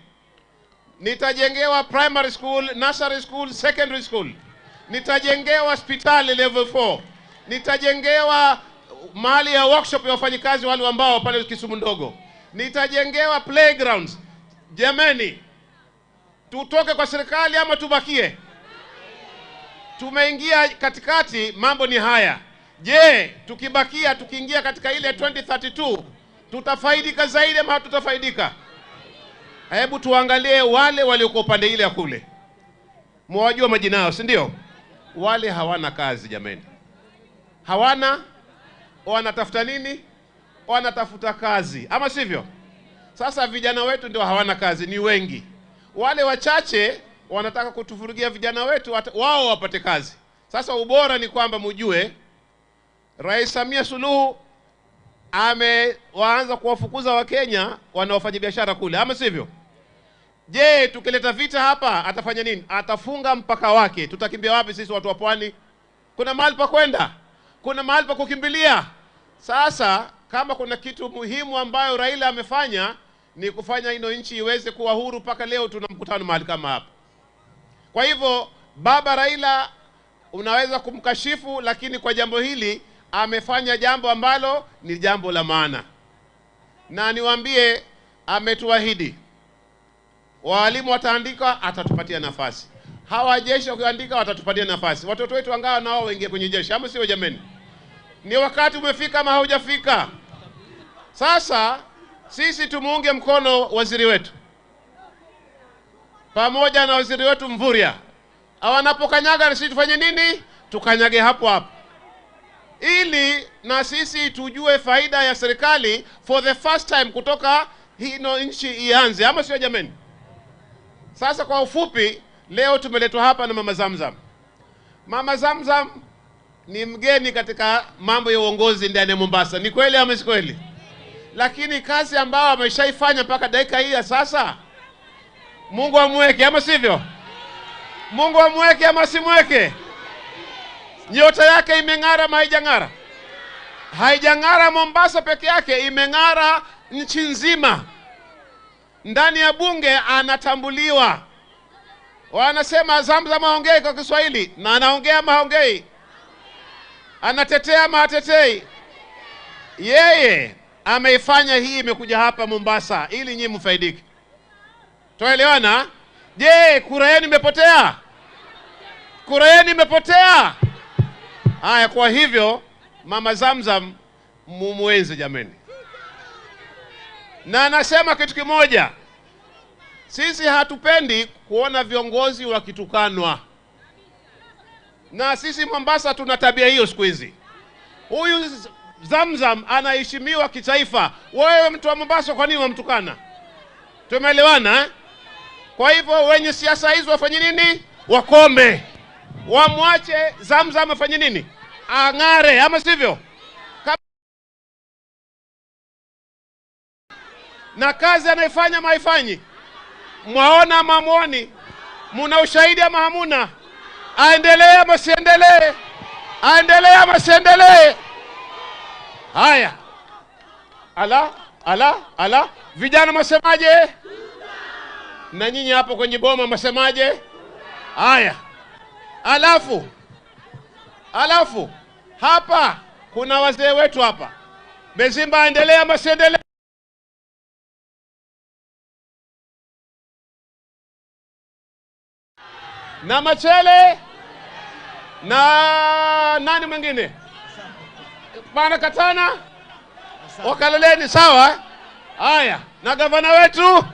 Nitajengewa primary school, nursery school, secondary school. Nitajengewa hospitali level 4. Nitajengewa mahali ya workshop ya wafanyikazi wale ambao pale Kisumu ndogo. Nitajengewa playgrounds. Jamani, tutoke kwa serikali ama tubakie? Tumeingia katikati, mambo ni haya. Je, tukibakia tukiingia katika ile 2032 tutafaidika zaidi ama hatutafaidika? Hebu tuangalie wale waliokuwa upande ile ya kule. Mwajua majina yao, si ndio? Wale hawana kazi jamani. Hawana, wanatafuta nini? Wanatafuta kazi, ama sivyo? Sasa vijana wetu ndio hawana kazi, ni wengi. Wale wachache wanataka kutufurugia vijana wetu wao wapate kazi. Sasa ubora ni kwamba mjue Rais Samia Suluhu amewaanza kuwafukuza Wakenya wanaofanya biashara kule, ama sivyo? Je, tukileta vita hapa atafanya nini? Atafunga mpaka wake. Tutakimbia wapi sisi watu wa pwani? Kuna mahali pa kwenda? Kuna mahali pa kukimbilia? Sasa kama kuna kitu muhimu ambayo Raila amefanya ni kufanya ino nchi iweze kuwa huru. Mpaka leo tuna mkutano mahali kama hapa. Kwa hivyo baba Raila unaweza kumkashifu, lakini kwa jambo hili amefanya jambo ambalo ni jambo la maana. Na niwaambie, ametuahidi walimu wataandika, atatupatia nafasi. Hawa jeshi wakiandika watatupatia nafasi. Watoto wetu angawa nao waingie kwenye jeshi, ama sio jameni? Ni wakati umefika ama haujafika? Sasa sisi tumuunge mkono waziri wetu pamoja na waziri wetu Mvurya. Wanapokanyaga sisi tufanye nini? Tukanyage hapo hapo, ili na sisi tujue faida ya serikali for the first time kutoka hino nchi ianze, ama sio jameni? Sasa kwa ufupi, leo tumeletwa hapa na Mama Zamzam. Mama Zamzam ni mgeni katika mambo ya uongozi ndani ya Mombasa. Ni kweli ama si kweli? Lakini kazi ambayo ameshaifanya mpaka dakika hii ya sasa, Mungu amweke, ama sivyo? Mungu amweke ama simweke? Nyota yake imeng'ara ama haijang'ara? Haijang'ara Mombasa peke yake, imeng'ara nchi nzima. Ndani ya bunge anatambuliwa. Wanasema Zamzam haongei kwa Kiswahili, na anaongea ama haongei? Anatetea ama hatetei? Yeye ameifanya hii, imekuja hapa Mombasa ili nyinyi mfaidike. Tuelewana? Je, kura yenu imepotea? Kura yenu imepotea? Haya, kwa hivyo Mama Zamzam mumuenzi jameni. Na anasema kitu kimoja, sisi hatupendi kuona viongozi wakitukanwa. Na sisi Mombasa tuna tabia hiyo siku hizi. Huyu Zamzam anaheshimiwa kitaifa. Wewe mtu wa Mombasa kwa nini wamtukana? Tumeelewana eh? Kwa hivyo wenye siasa hizo wafanye nini? Wakome. Wamwache Zamzam afanye nini? Ang'are, ama sivyo? Na kazi anaifanya maifanyi. Mwaona ama muoni? Muna ushahidi ama hamuna? Aendelee ama siendelee? Aendelee ama siendelee? Haya. Ala, ala, ala. Vijana masemaje? Na nyinyi hapo kwenye boma masemaje? Haya. Alafu hapa kuna wazee wetu hapa. Bezimba aendelee ama siendelee? Na Machele na nani mwingine? Bana Katana Wakaloleni, sawa? Haya, na gavana wetu,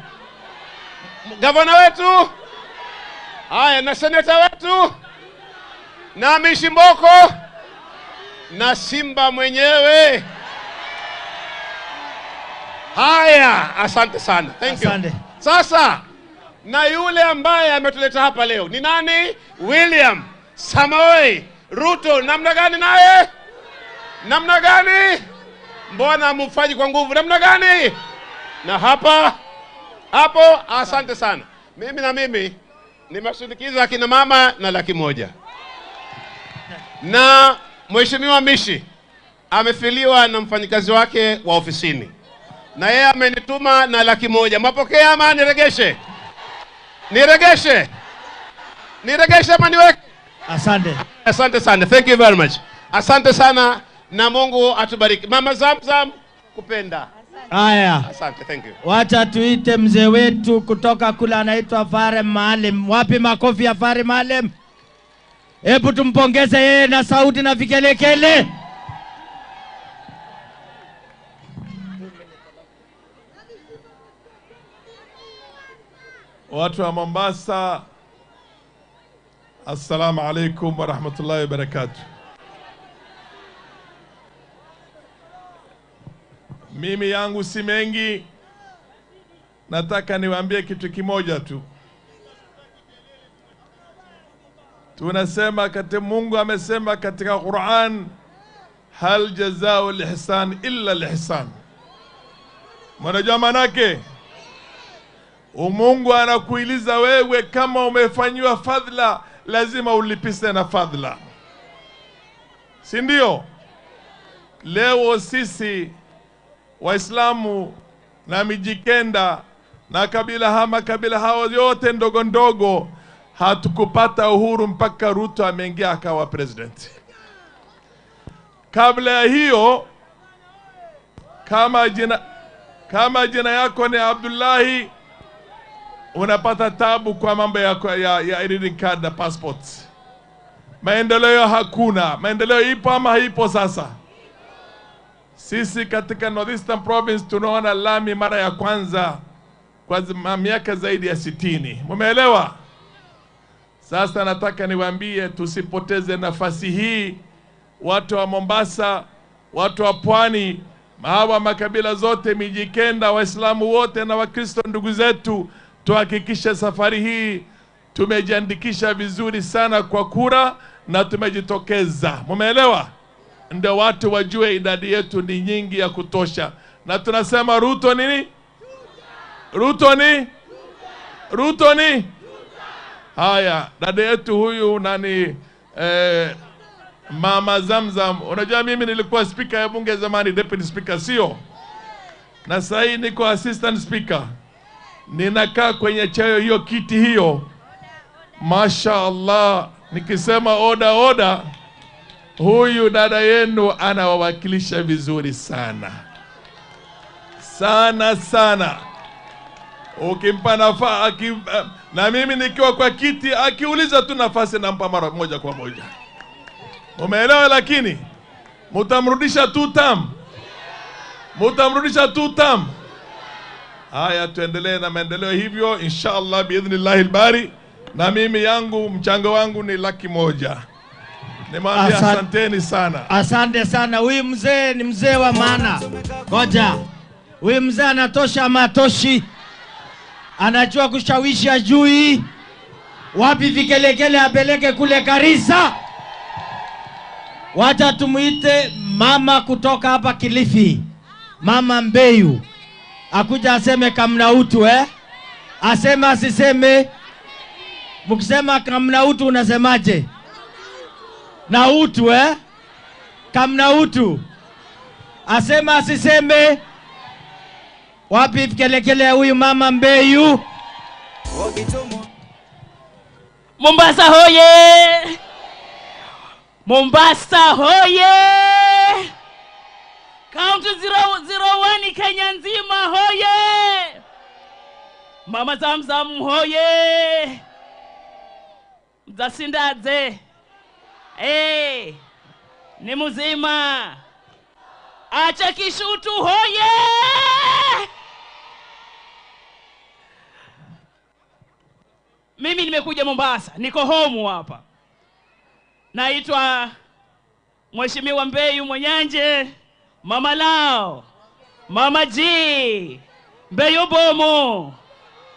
haya, na seneta wetu, na Mishimboko, na Simba mwenyewe. Haya, asante sana. Thank you. Asante. Sasa na yule ambaye ametuleta hapa leo ni nani? William Samoei Ruto. Namna gani naye? Namna gani? Mbona mfanyi kwa nguvu? Namna gani? Na hapa hapo, asante sana. Mimi na mimi nimeshindikiza kina mama na 100,000. Na Mheshimiwa Mishi amefiliwa na mfanyikazi wake wa ofisini. Na yeye amenituma na 100,000. Mapokea ama niregeshe? Niregeshe? Niregeshe ama niweke? Asante. Asante sana. Thank you very much. Asante sana na Mungu atubariki. Mama Zamzam, kupenda. Haya. Asante, thank you. Wacha tuite mzee wetu kutoka kule anaitwa Fare Maalim. Wapi makofi ya Fare Maalim? Hebu tumpongeze yeye na sauti na vikelekele. Watu wa Mombasa, assalamu alaikum wa rahmatullahi wa barakatuh. Mimi yangu si mengi, nataka niwaambie kitu kimoja tu. Tunasema kati Mungu amesema katika Qur'an, hal jazaa'u al-ihsan illa al-ihsan. Mnajua manake? Mungu anakuuliza wewe kama umefanyiwa fadhila, lazima ulipise na fadhila, si ndio? Leo sisi Waislamu na Mijikenda na kabila hama kabila hao yote ndogo ndogo hatukupata uhuru mpaka Ruto ameingia akawa president. Kabla ya hiyo, kama jina yako ni Abdullahi, unapata tabu kwa mambo ya ID card na passport. Maendeleo hakuna. Maendeleo ipo ama haipo sasa? Sisi katika Northeastern Province tunaona lami mara ya kwanza kwa miaka zaidi ya 60. Mumeelewa? Sasa nataka niwaambie tusipoteze nafasi hii. Watu wa Mombasa, watu wa Pwani, hawa makabila zote, Mijikenda, Waislamu wote na Wakristo ndugu zetu, tuhakikishe safari hii tumejiandikisha vizuri sana kwa kura na tumejitokeza. Mumeelewa? Ndio watu wajue idadi yetu ni nyingi ya kutosha. Na tunasema Ruto nini? Ruto ni? Ruto ni? Haya, dada yetu huyu nani, Mama Zamzam. Unajua mimi nilikuwa speaker ya bunge zamani, deputy speaker, sio? Na sasa hii niko assistant speaker. Ninakaa kwenye cheo hiyo, kiti hiyo. Masha Allah, nikisema oda oda, huyu dada yenu anawawakilisha vizuri sana. Sana sana. Ukimpa nafasi, na mimi nikiwa kwa kiti, akiuliza tu nafasi nampa mara moja kwa moja. Umeelewa? Lakini mutamrudisha tu tam. Mutamrudisha tu tam. Haya, tuendelee na maendeleo hivyo inshallah biidhnillahi albari. Na mimi yangu mchango wangu ni 100,000. Nimwambia asanteni sana. Asante sana. Huyu mzee ni mzee wa maana. Ngoja. Huyu mzee anatosha ama hatoshi? Anajua kushawishi, ajui wapi vikelekele apeleke kule Garissa. Wacha tumuite mama kutoka hapa Kilifi, Mama Mbeyu, akuja aseme kamna utu, eh? Aseme asiseme? Mkisema kamna utu unasemaje? Na utu, eh? Kamna utu. Asema asiseme? Wapi vikelekele huyu Mama Mbeyu? Mombasa hoye! Mombasa hoye! County 001 Kenya nzima hoye! Mama Zamzam hoye! Mzasindadze. Eh, ni mzima. Acha kishutu hoye! Mimi nimekuja Mombasa, niko home hapa. Naitwa Mheshimiwa Mbeyu Mwenyanje, Mama Lao, Mama G, Mbeyu Bomo,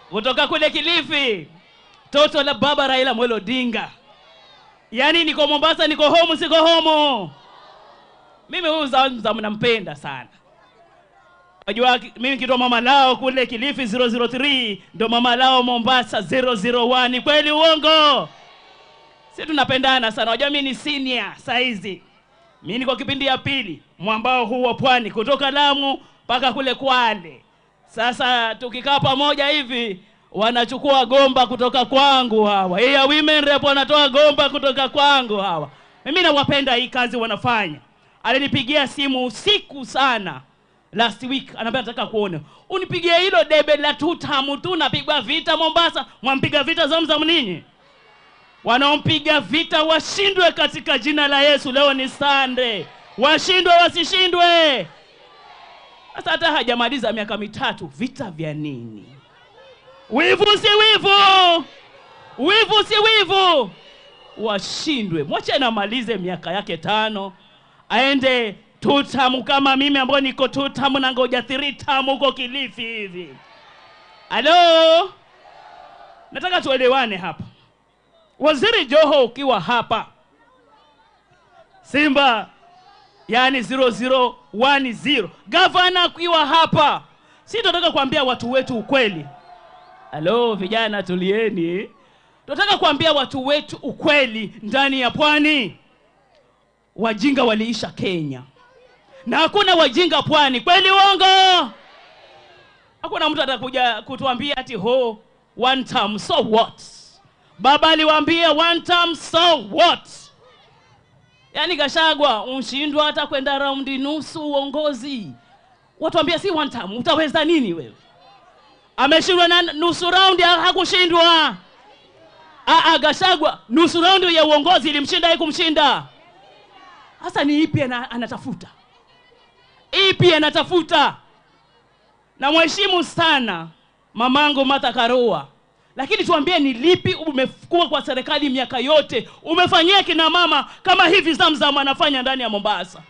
kutoka kule Kilifi, toto la baba Raila Amolo Odinga. Yaani niko Mombasa, niko home, siko home. Mimi huyu Zamzam nampenda sana. Unajua mimi kitwa Mama Lao kule Kilifi 003, ndo Mama Lao Mombasa 001. Kweli uongo? Sisi tunapendana sana. Unajua mimi ni senior saizi. Mimi niko kipindi ya pili mwambao huu wa pwani kutoka Lamu mpaka kule Kwale. Sasa tukikaa pamoja hivi wanachukua gomba kutoka kwangu hawa. Hii ya women rep wanatoa gomba kutoka kwangu hawa. Mimi nawapenda hii kazi wanafanya. Alinipigia simu usiku sana last week, anambia nataka kuona. Unipigie hilo debe la tutamu tu, napigwa vita Mombasa. Mwampiga vita Zamzam ninyi? Wanaompiga vita washindwe katika jina la Yesu. Leo ni Sunday. Washindwe wasishindwe. Sasa hata hajamaliza miaka 3, vita vya nini? Wivu si wivu. Wivu si wivu. Washindwe. Mwache anamalize miaka yake 5. Aende tutamu kama mimi ambao niko tutamu na ngoja 3 tamu huko Kilifi hivi. Halo? Nataka tuelewane hapa. Waziri Joho ukiwa hapa, Simba yani 0010, gavana ukiwa hapa, si tunataka kuambia watu wetu ukweli. Halo vijana, tulieni. Tunataka kuambia watu wetu ukweli ndani ya pwani. Wajinga waliisha Kenya. Na hakuna wajinga pwani. Kweli uongo? Hakuna mtu atakuja kutuambia ati ho one term so what? Baba aliwaambia one term so what? Yaani Gachagua unshindwa hata kwenda raundi nusu uongozi. Watuambia si one term, utaweza nini wewe? Ameshindwa na nusu raundi, hakushindwa. Gachagua nusu raundi ya uongozi ilimshinda, haikumshinda. Sasa ni ipi anatafuta? Ipi anatafuta? Na mheshimu sana mamangu Martha Karua. Lakini tuambie ni lipi umekuwa kwa serikali miaka yote umefanyia kina mama kama hivi Zamzam anafanya ndani ya Mombasa?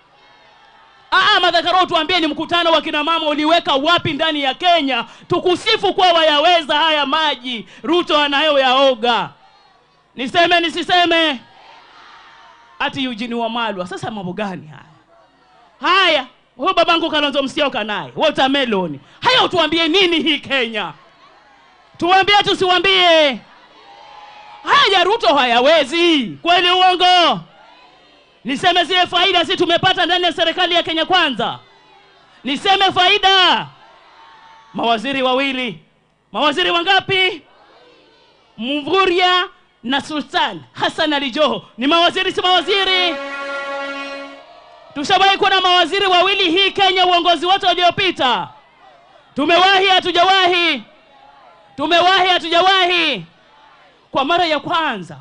Martha Karua, tuambie ni mkutano wa kina mama uliweka wapi ndani ya Kenya tukusifu kwa wayaweza haya maji Ruto anayo yaoga. Niseme nisiseme? Ati Eugene Wamalwa. Sasa mambo gani haya? Haya, huyo babangu Kalonzo Musyoka naye watermelon. Haya, utuambie nini hii Kenya? Tuambie tusiwambie? Haya Ruto hayawezi. Kweli uongo? Niseme zile faida si tumepata ndani ya serikali ya Kenya Kwanza? Niseme faida? Mawaziri wawili. Mawaziri wangapi? Mvurya na Sultan Hassan Ali Joho. Ni mawaziri si mawaziri? Tushawahi kuwa na mawaziri wawili hii Kenya uongozi wote uliopita? Tumewahi hatujawahi? Tumewahi hatujawahi? Kwa mara ya kwanza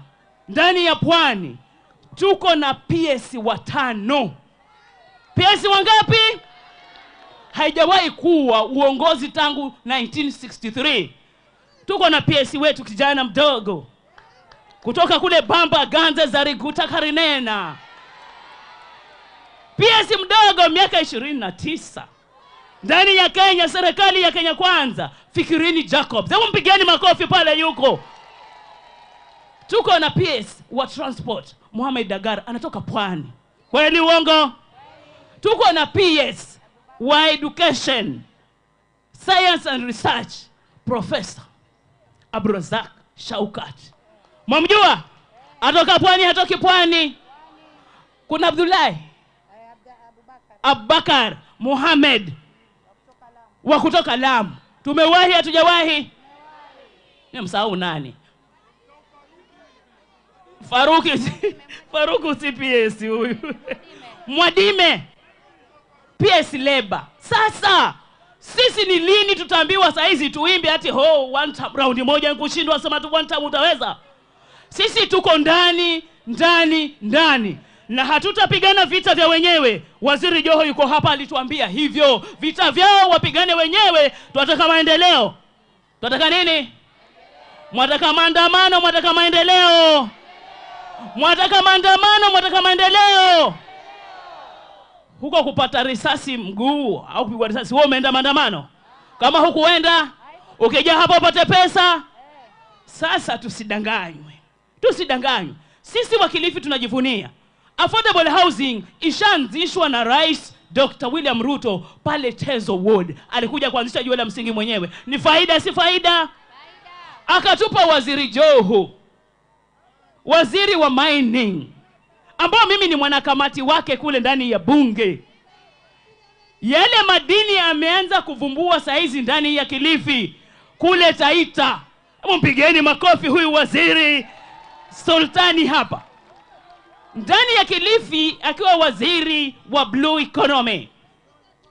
ndani ya pwani tuko na PS 5. PS wangapi? Haijawahi kuwa uongozi tangu 1963. Tuko na PS wetu kijana mdogo kutoka kule Bamba Ganze Zariguta Karinena. PS mdogo miaka 29. Ndani ya Kenya, serikali ya Kenya Kwanza, Fikirini Jacobs. Hebu mpigeni makofi pale yuko. Tuko na PS wa transport Mohamed Dagar, anatoka pwani. Kweli uongo? Tuko na PS wa education, science and research, Professor Abdulrazak Shaukat. Mwamjua? Atoka pwani, hatoki pwani. Kuna Abdullahi Abubakar Mohamed wa kutoka Lamu. Tumewahi hatujawahi? Nimsahau nani? Faruku CPS huyu. Mwadime PS Leba. Sasa sisi ni lini tutaambiwa saa hizi tuimbe ati ho one time round moja nikushindwa, sema tu one time utaweza? Sisi tuko ndani ndani ndani na hatutapigana vita vya wenyewe. Waziri Joho yuko hapa, alituambia hivyo. Vita vyao wapigane wenyewe. Tunataka maendeleo. Tunataka nini? Mwataka maandamano, mwataka maendeleo. Mwataka maandamano, mwataka maendeleo. Huko kupata risasi mguu au kupigwa risasi, wewe umeenda maandamano? Kama hukuenda, ukija hapo upate pesa. Sasa tusidanganywe. Tusidanganywe. Sisi wa Kilifi tunajivunia. Affordable housing ishaanzishwa na Rais Dr. William Ruto pale Tezo Ward. Alikuja kuanzisha jiwe la msingi mwenyewe. Ni faida si faida? Akatupa Waziri Joho, waziri wa mining, ambao mimi ni mwanakamati wake kule ndani ya bunge. Yale madini ameanza kuvumbua saizi ndani ya Kilifi kule Taita. Hebu mpigeni makofi huyu waziri Sultani hapa ndani ya Kilifi, akiwa waziri wa blue economy,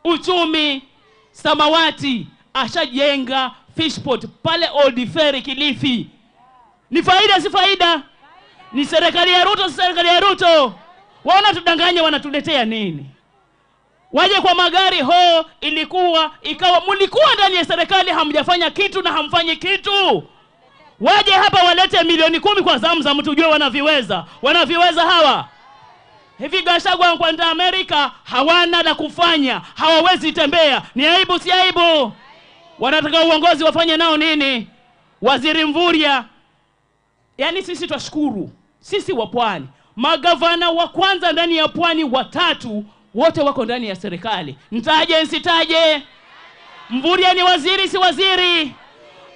uchumi samawati, ashajenga fishport pale Old Ferry Kilifi. Ni faida si faida? Ni serikali ya Ruto si serikali ya Ruto? Wanatudanganya, wanatuletea nini? Waje kwa magari ho, ilikuwa ikawa, mlikuwa ndani ya serikali hamjafanya kitu na hamfanyi kitu. Waje hapa walete milioni 10 kwa Zamzam tujue wanaviweza. Wanaviweza hawa. Hivi Gachagua kwenda Amerika hawana la kufanya, hawawezi tembea. Ni aibu si aibu? Wanataka uongozi wafanye nao nini? Waziri Mvurya, yani sisi twashukuru, sisi wa Pwani, magavana wa kwanza ndani ya Pwani watatu wote wako ndani ya serikali. Nitaje nsitaje? Mvurya ni waziri si waziri?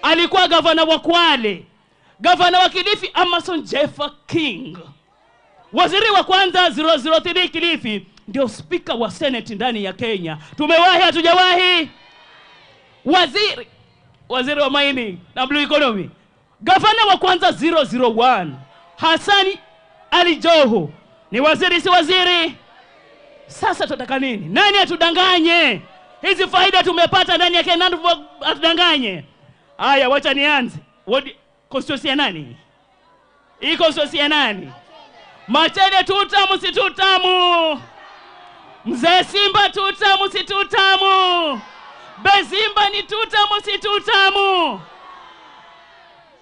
Alikuwa gavana wa Kwale, gavana wa Kilifi Amason Jeffa King, waziri wa kwanza 003 Kilifi, ndio speaker wa Senate ndani ya Kenya. Tumewahi hatujawahi? Waziri wa mining na blue economy, gavana wa kwanza 001 Hassan Ali Joho, ni waziri si waziri? Sasa tunataka nini? Nani atudanganye? Hizi faida tumepata ndani ya Kenya, atudanganye? Haya, wacha nianze. Constituency ya nani? Hii constituency ya nani? Machele tutamu si tutamu? Mzee Simba tutamu si tutamu? Bezimba ni tutamu si tutamu?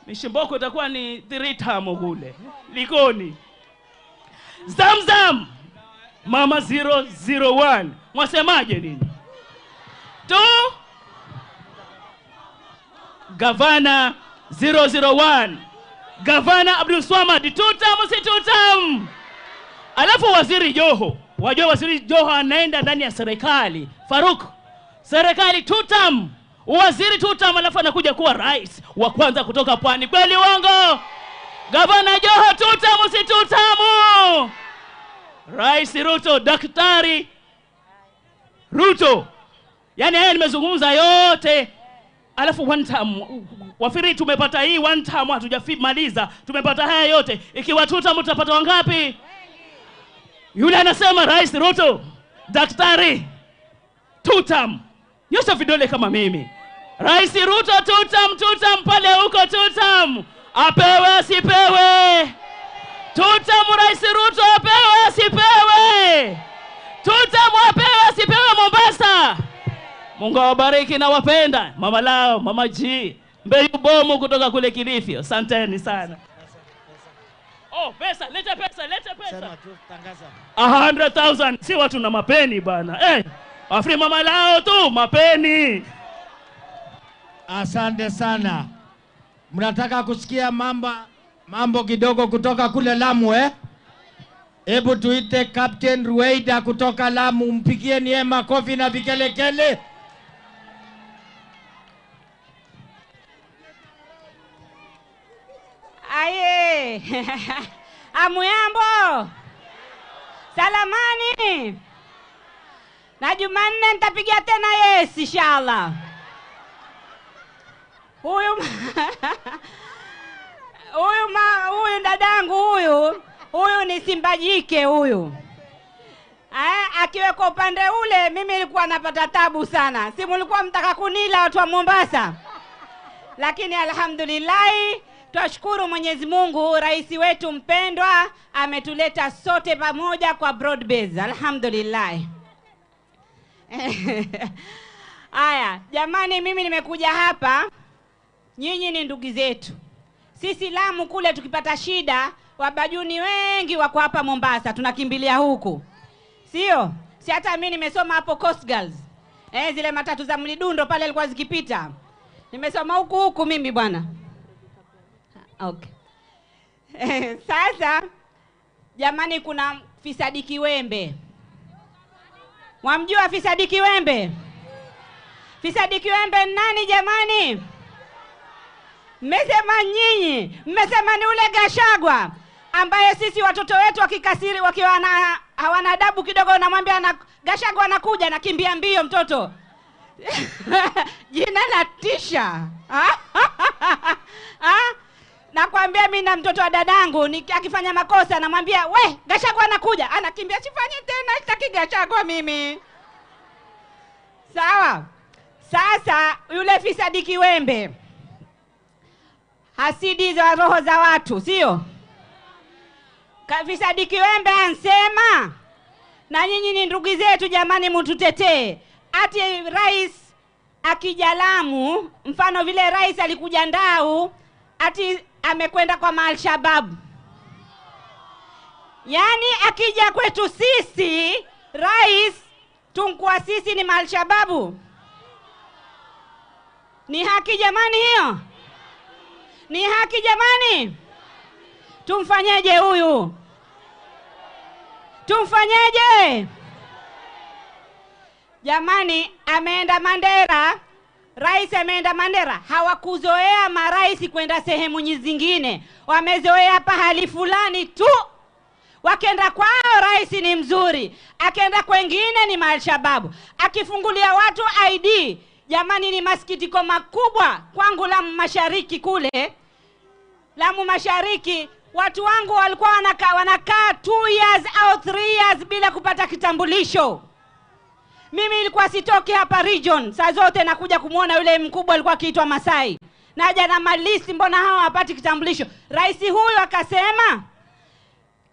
Mishimboko itakuwa ni 3 tamu kule Likoni. Zamzam mama 001, mwasemaje nini? Tu Gavana 001, Gavana Abdul Swamad, tutamu si tutamu? Alafu waziri Joho, wajua waziri Joho anaenda ndani ya serikali. Faruk, serikali tutam, waziri tutam, alafu anakuja kuwa rais wa kwanza kutoka Pwani. Kweli uongo? Gavana Joho tutamu si tutamu? Rais Ruto, Daktari Ruto. Yani haya nimezungumza yote. Alafu one time wafiri tumepata hii one time, hatujamaliza, tumepata haya yote. Ikiwa tutam tutapata wangapi? Yule anasema Rais Ruto, Daktari tutam. Nyosha vidole kama mimi. Rais Ruto tutam, tutam pale huko tutam. Apewe asipewe? Tutam Rais Ruto apewe asipewe? Tutam apewe asipewe Mombasa? Mungu awabariki na wapenda. Mama lao, Mama G, Mbeyu Bomu kutoka kule Kilifi. Asanteni sana. Oh, pesa, leta pesa, leta pesa. Sema tu, tangaza. 100,000, si watu na mapeni bana. Afri mama lao tu, mapeni. Asante sana. Mnataka kusikia mambo kidogo kutoka kule Lamu eh? Hebu tuite Captain Ruweida kutoka Lamu, mpigieni yeye makofi na vikelekele. Aye. Amuyambo. Salamani. Na Jumanne nitapigia tena yes inshallah. Huyu dadangu huyu ni simba jike huyu. Akiweko upande ule mimi nilikuwa napata tabu sana. Si mlikuwa mtaka kunila watu wa Mombasa. Lakini alhamdulillah, twashukuru Mwenyezi Mungu, rais wetu mpendwa ametuleta sote pamoja kwa broad base. Alhamdulillah. Aya, jamani, mimi nimekuja hapa, nyinyi ni ndugu zetu. Sisi Lamu kule tukipata shida, wabajuni wengi wako hapa Mombasa, tunakimbilia huku. Sio? Si hata mimi nimesoma hapo Coast Girls. Zile matatu za mlidundo pale alikuwa zikipita. Nimesoma huku huku mimi bwana. Okay. Sasa jamani, kuna Fisadi Kiwembe. Mwamjua Fisadi Kiwembe? Fisadi Kiwembe nani jamani? Mmesema nyinyi, mmesema ni ule Gachagua ambaye sisi watoto wetu wakikasiri, wakiwa na hawana adabu kidogo, namwambia Gachagua anakuja, nakimbia mbio mtoto. Jina la tisha. Nakwambia mimi na mtoto wa dadangu akifanya makosa namwambia we Gachagua anakuja, anakimbia, sifanye tena, sitaki Gachagua mimi. Sawa. Sasa yule fisadi Kiwembe, hasidi za roho za watu, sio? Fisadi Kiwembe ansema, na nyinyi ni ndugu zetu jamani, mtutetee. Ati rais akija Lamu, mfano vile rais alikuja Ndau, ati amekwenda kwa Al-Shabaab. Yani akija kwetu sisi rais, tunkuwa sisi ni Al-Shabaab. Ni haki jamani hiyo? Ni haki jamani? Tumfanyeje huyu? Tumfanyeje? Jamani, ameenda Mandera, rais ameenda Mandera. Hawakuzoea marais kwenda sehemu nyingine, wamezoea pahali fulani tu. Wakenda kwao rais ni mzuri, akenda kwengine ni Al-Shabaab. Akifungulia watu ID, jamani ni masikitiko makubwa kwangu Lamu Mashariki kule. Lamu Mashariki watu wangu walikuwa wanakaa 2 years au 3 years bila kupata kitambulisho. Mimi nilikuwa sitoki hapa region, saa zote nakuja kumuona yule mkubwa alikuwa akiitwa Masai. Naja na malisi, mbona hawa hawapati kitambulisho? Rais huyu akasema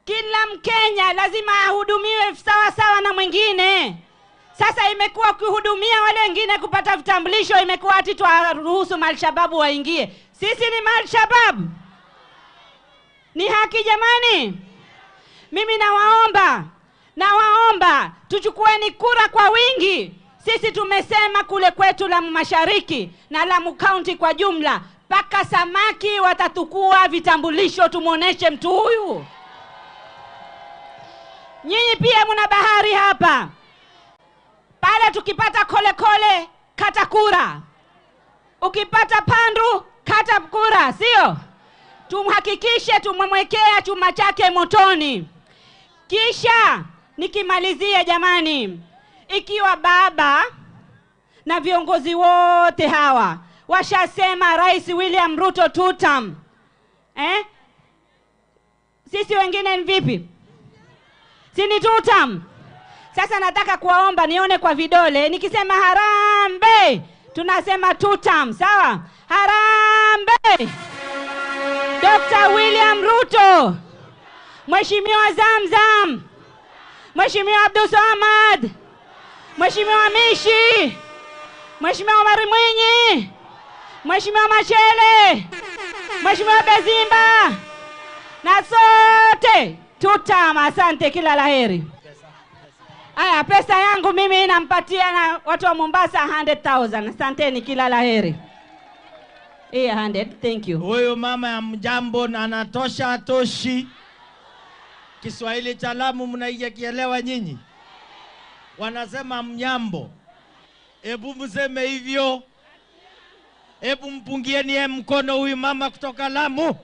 kila Mkenya lazima ahudumiwe sawa sawa na mwingine. Sasa imekuwa kuhudumia wale wengine kupata vitambulisho, imekuwa ati tuwaruhusu Al-Shabaab waingie. Sisi ni Al-Shabaab? Ni haki jamani? Mimi nawaomba tuchukueni kura kwa wingi. Sisi tumesema kule kwetu Lamu Mashariki na Lamu County kwa jumla, paka samaki watatukua vitambulisho, tumuoneshe mtu huyu. Nyinyi pia mna bahari hapa. Pale tukipata kole kole kata kura, ukipata pandu kata kura, sio? Tumhakikishe tumemwekea chuma chake motoni. Kisha nikimalizia jamani, ikiwa baba na viongozi wote hawa washasema Rais William Ruto tutam, sisi wengine ni vipi? Si ni tutam? Sasa nataka kuwaomba nione kwa vidole, nikisema harambee tunasema tutam, sawa? Harambee Dr. William Ruto, Mheshimiwa Zamzam, Mheshimiwa Abdul Samad, Mheshimiwa Mishi, Mheshimiwa Omar Mwinyi, Mheshimiwa Machele, Mheshimiwa Bezimba, na sote tutam. Asante, kila laheri. Aya, pesa yangu mimi nampatia na watu wa Mombasa 100,000. Asanteni, kila laheri. 100, thank you. Huyo mama ya mjambo na anatosha atoshi. Kiswahili cha Lamu mnaikielewa nyinyi? Wanasema mnyambo. Ebu mseme hivyo. Ebu mpungieni mkono huyu mama kutoka Lamu.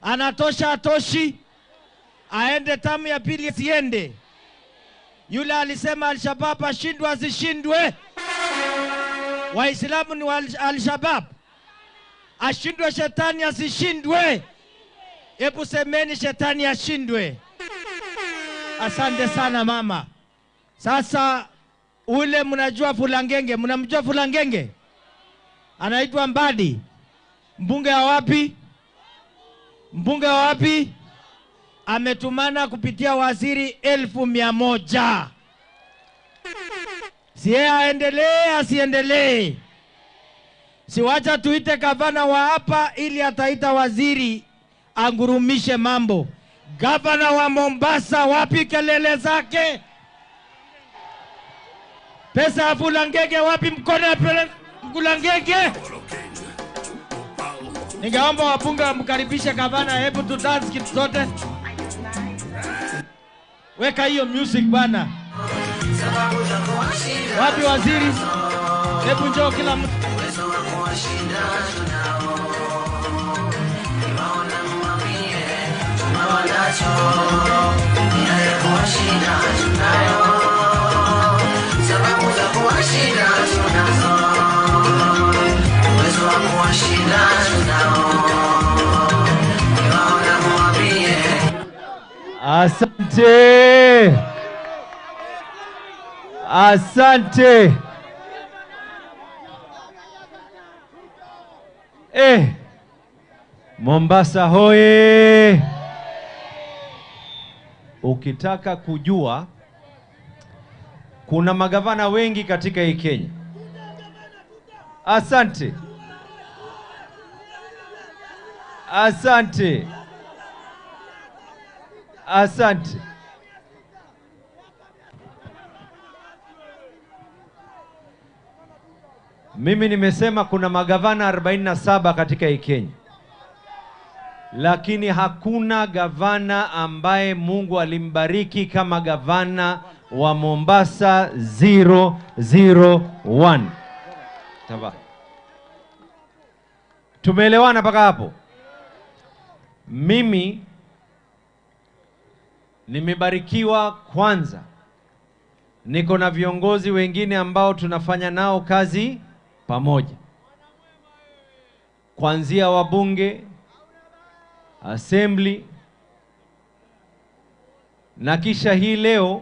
Anatosha atoshi. Aende tamu ya pili siende. Yule alisema Al-Shabaab ashindwe asishindwe. Waislamu ni Al-Shabaab. Ashindwe shetani asishindwe. Hebu semeni shetani ashindwe. Asante sana mama. Sasa ule mnajua Fulangenge, mnamjua Fulangenge? Anaitwa Mbadi. Mbunge wa wapi? Mbunge wa wapi? Ametumana kupitia waziri 100,000. Si yeye aendelee asiendelee? Siwacha tuite gavana wa hapa ili ataita waziri angurumishe mambo. Gavana wa Mombasa wapi kelele zake? Pesa ya Fulangenge wapi mkono ya Fulangenge? Ningeomba wabunge wamkaribishe gavana, hebu tu dance kitu zote. Weka hiyo music bana. Wapi waziri? Hebu njoo kila mtu. Asante. Asante. Mombasa hoye. Ukitaka kujua kuna magavana wengi katika hii Kenya. Asante. Asante. Asante. Mimi nimesema kuna magavana 47 katika hii Kenya. Lakini hakuna gavana ambaye Mungu alimbariki kama gavana wa Mombasa 001. Tava. Tumeelewana mpaka hapo? Mimi nimebarikiwa kwanza. Niko na viongozi wengine ambao tunafanya nao kazi pamoja. Kuanzia wabunge, assembly, na kisha hii leo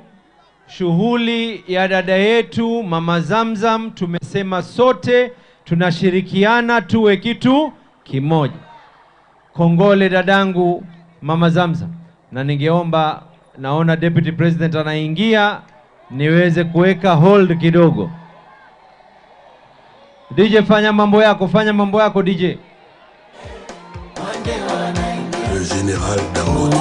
shughuli ya dada yetu Mama Zamzam, tumesema sote tunashirikiana tuwe kitu kimoja. Kongole dadangu Mama Zamzam. Na ningeomba, naona Deputy President anaingia, niweze kuweka hold kidogo. DJ, fanya mambo yako, fanya mambo yako DJ. Le général Dangote,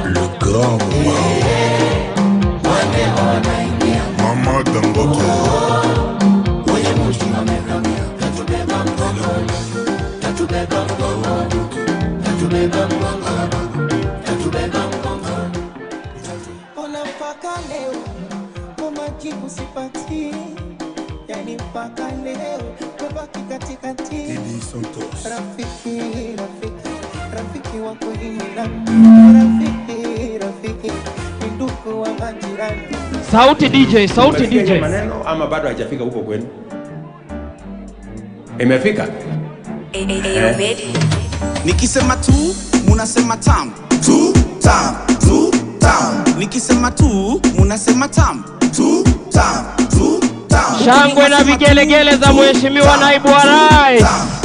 le grand Mao, Mama Dangote. Mpaka leo majibu sipati, yani mpaka leo tumebaki katikati. Rafiki, rafiki, rafiki wa kweli ni nani? Rafiki, rafiki ni ndugu wa majirani. Sauti DJ, sauti DJ. Maneno ama bado haijafika huko kwenu? Imefika? Nikisema tu, munasema tam. Tu, tam, tu, tam. Nikisema tu, munasema tam. Tu, tam, tu, tam. Shangwe na vigelegele za Mheshimiwa Naibu wa Rais.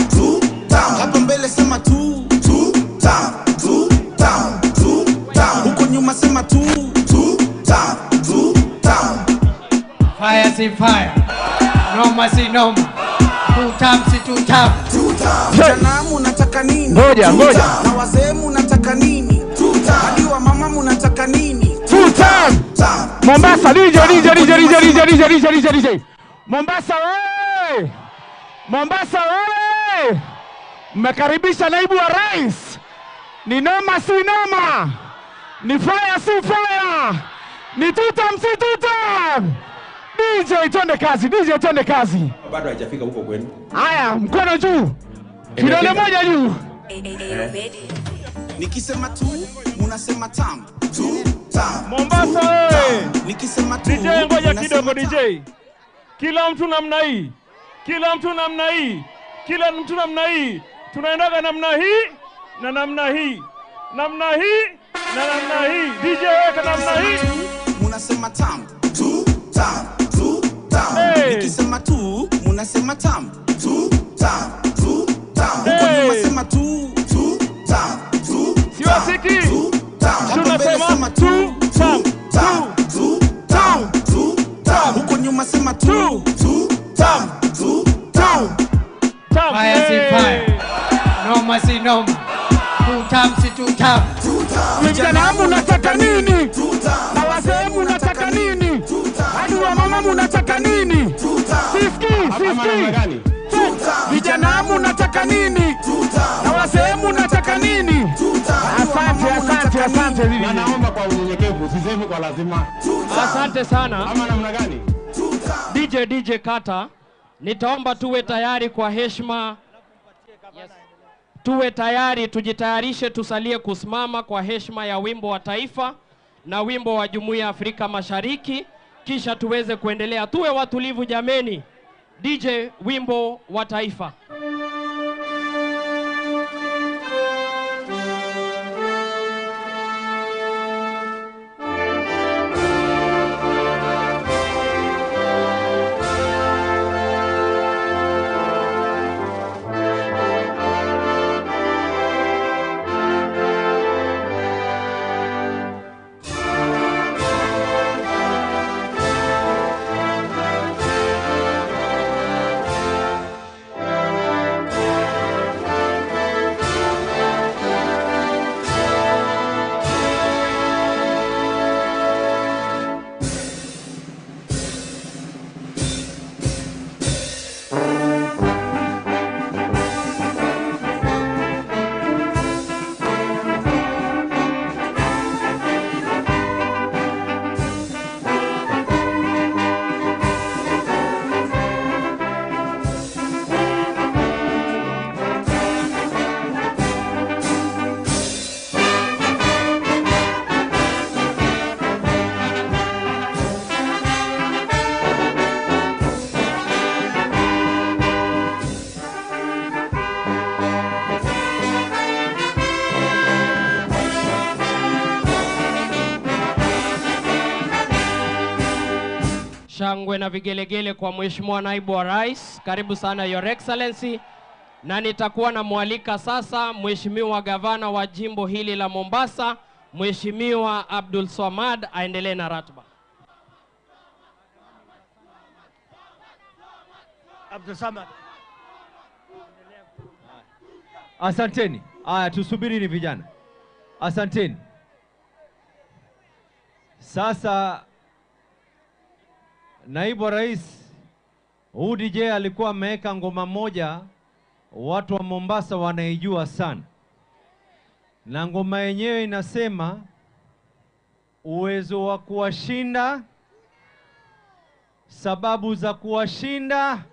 Tu, tam. Hapo mbele sema tu, tu, tam, tu, tam, tu, tam. Huko nyuma sema tu, tu, tam, tu, tam. Fire si fire. Noma si noma. Two tam si two tam. Vijana munataka nini? Ngoja, ngoja. Na wazee munataka nini? Hadi wa mama munataka nini? Two tam. Mombasa DJ, DJ, DJ, DJ, DJ, DJ, DJ, DJ, DJ. Mombasa wewe. Mombasa wewe. Mmekaribisha naibu wa rais. Ni noma si noma. Ni fire si fire. Ni two tam si two tam. DJ twende kazi, DJ twende kazi. Bado haijafika huko kwenu. Haya, mkono juu. Kidole moja juu. Nikisema tu, munasema tam. Tu, tam. Mombasa wewe. Nikisema tu, DJ ngoja kidogo DJ. Kila mtu namna hii. Kila mtu namna hii. Kila mtu namna hii. Tunaendaga namna hii na namna hii. Namna hii na namna hii. DJ weka namna hii. Munasema tam. Tu, tam, tu, tam. Hey. Nikisema tu, munasema tam. Tu, tam, tu, tam. Huko nyuma sema tu, tu, tam, tu, tam. Siwasiki. Tu, tam. Hapo mbele Tunasema tu, tam, tam, tu, tam, tu, tam. Huko nyuma sema tu, tu, tam, tu, tam. Tam. Fire si fire. Noma si noma. Two tam si two tam. Vijana munataka nini? Na wazee munataka nini? Hadi wa mama munataka nini? Siski, siski. Vijana munataka nini? Na wazee munataka nini? Asante, asante, asante. Na naomba kwa unyenyekevu, sisemi kwa lazima. Asante sana. Ama namna gani? DJ, DJ Kata, nitaomba tuwe tayari kwa heshima. Yes. Tuwe tayari, tujitayarishe, tusalie kusimama kwa heshima ya wimbo wa taifa na wimbo wa Jumuiya ya Afrika Mashariki, kisha tuweze kuendelea. Tuwe watulivu jameni. DJ, wimbo wa taifa. Shangwe na vigelegele kwa Mheshimiwa Naibu wa Rais. Karibu sana Your Excellency. Na nitakuwa namwalika sasa Mheshimiwa Gavana wa jimbo hili la Mombasa, Mheshimiwa Abdul Swamad, aendelee na ratiba. Abdul Samad. Asanteni. Aya, tusubiri ni vijana. Asanteni. Sasa Naibu wa Rais, huu DJ alikuwa ameweka ngoma moja watu wa Mombasa wanaijua sana. Na ngoma yenyewe inasema uwezo wa kuwashinda, sababu za kuwashinda,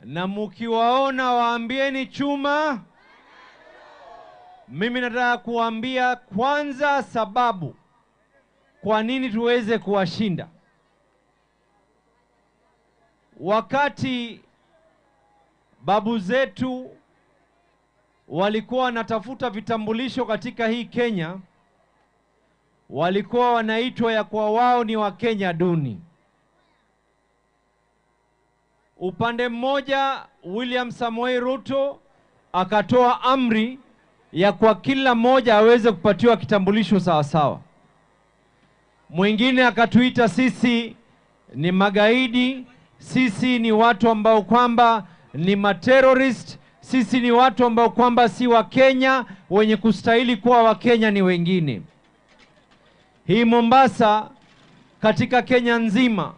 na mukiwaona waambieni chuma. Mimi nataka kuambia kwanza sababu kwa nini tuweze kuwashinda. Wakati babu zetu walikuwa wanatafuta vitambulisho katika hii Kenya, walikuwa wanaitwa ya kwa wao ni Wakenya duni. Upande mmoja William Samoei Ruto akatoa amri ya kwa kila mmoja aweze kupatiwa kitambulisho sawa sawa. Mwingine akatuita sisi ni magaidi, sisi ni watu ambao kwamba ni materrorist, sisi ni watu ambao kwamba si wa Kenya, wenye kustahili kuwa wa Kenya ni wengine. Hii Mombasa katika Kenya nzima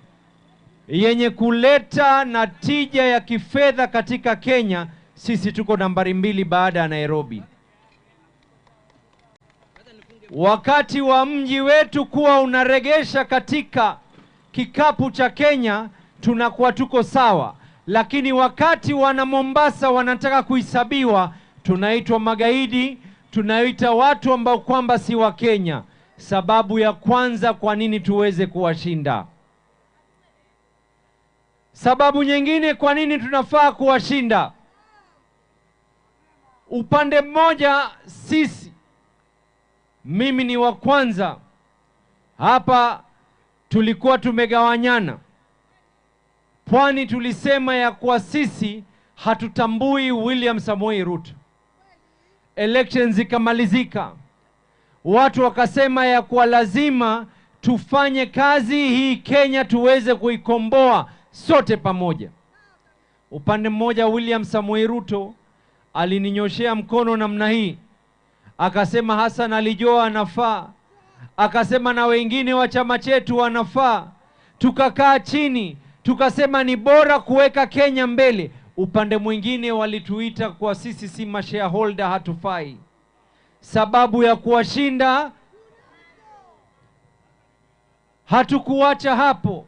yenye kuleta na tija ya kifedha katika Kenya, sisi tuko nambari 2 baada ya Nairobi. Wakati wa mji wetu kuwa unaregesha katika kikapu cha Kenya, tunakuwa tuko sawa. Lakini wakati wana Mombasa wanataka kuhesabiwa, tunaitwa magaidi, tunaita watu ambao kwamba si wa Kenya. Sababu ya kwanza kwa nini tuweze kuwashinda. Sababu nyingine kwa nini tunafaa kuwashinda. Upande mmoja sisi, mimi ni wa kwanza hapa, tulikuwa tumegawanyana. Pwani tulisema ya kuwa sisi hatutambui William Samoei Ruto. Elections zikamalizika, watu wakasema ya kuwa lazima tufanye kazi hii Kenya tuweze kuikomboa sote pamoja. Upande mmoja William Samoei Ruto alininyoshea mkono namna hii, akasema Hassan Ali Joho anafaa, akasema na wengine wa chama chetu wanafaa. Tukakaa chini tukasema ni bora kuweka Kenya mbele. Upande mwingine walituita kwa sisi si mashareholder, hatufai. Sababu ya kuwashinda, hatukuacha hapo.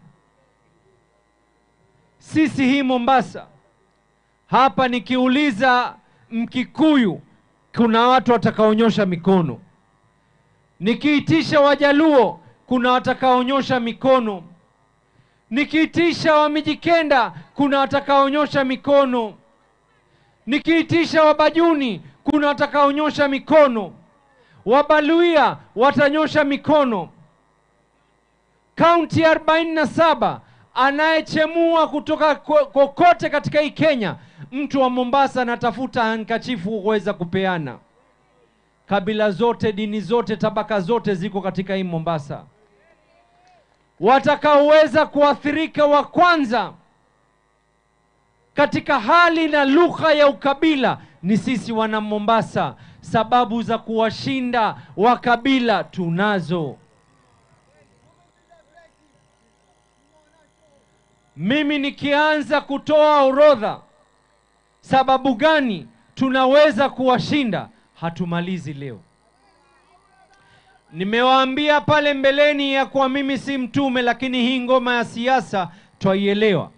Sisi hii Mombasa hapa, nikiuliza Mkikuyu kuna watu watakaonyosha mikono, nikiitisha Wajaluo kuna watakaonyosha mikono, nikiitisha Wamijikenda kuna watakaonyosha mikono, nikiitisha Wabajuni kuna watakaonyosha mikono, Wabaluia watanyosha mikono. Kaunti 47 anayechemua kutoka kokote katika hii Kenya, mtu wa Mombasa anatafuta hankachifu kuweza kupeana. Kabila zote, dini zote, tabaka zote ziko katika hii Mombasa. Watakaoweza kuathirika wa kwanza katika hali na lugha ya ukabila ni sisi wana Mombasa. Sababu za kuwashinda wakabila tunazo. Mimi nikianza kutoa orodha sababu gani tunaweza kuwashinda, hatumalizi leo. Nimewaambia pale mbeleni ya kuwa mimi si mtume, lakini hii ngoma ya siasa twaielewa.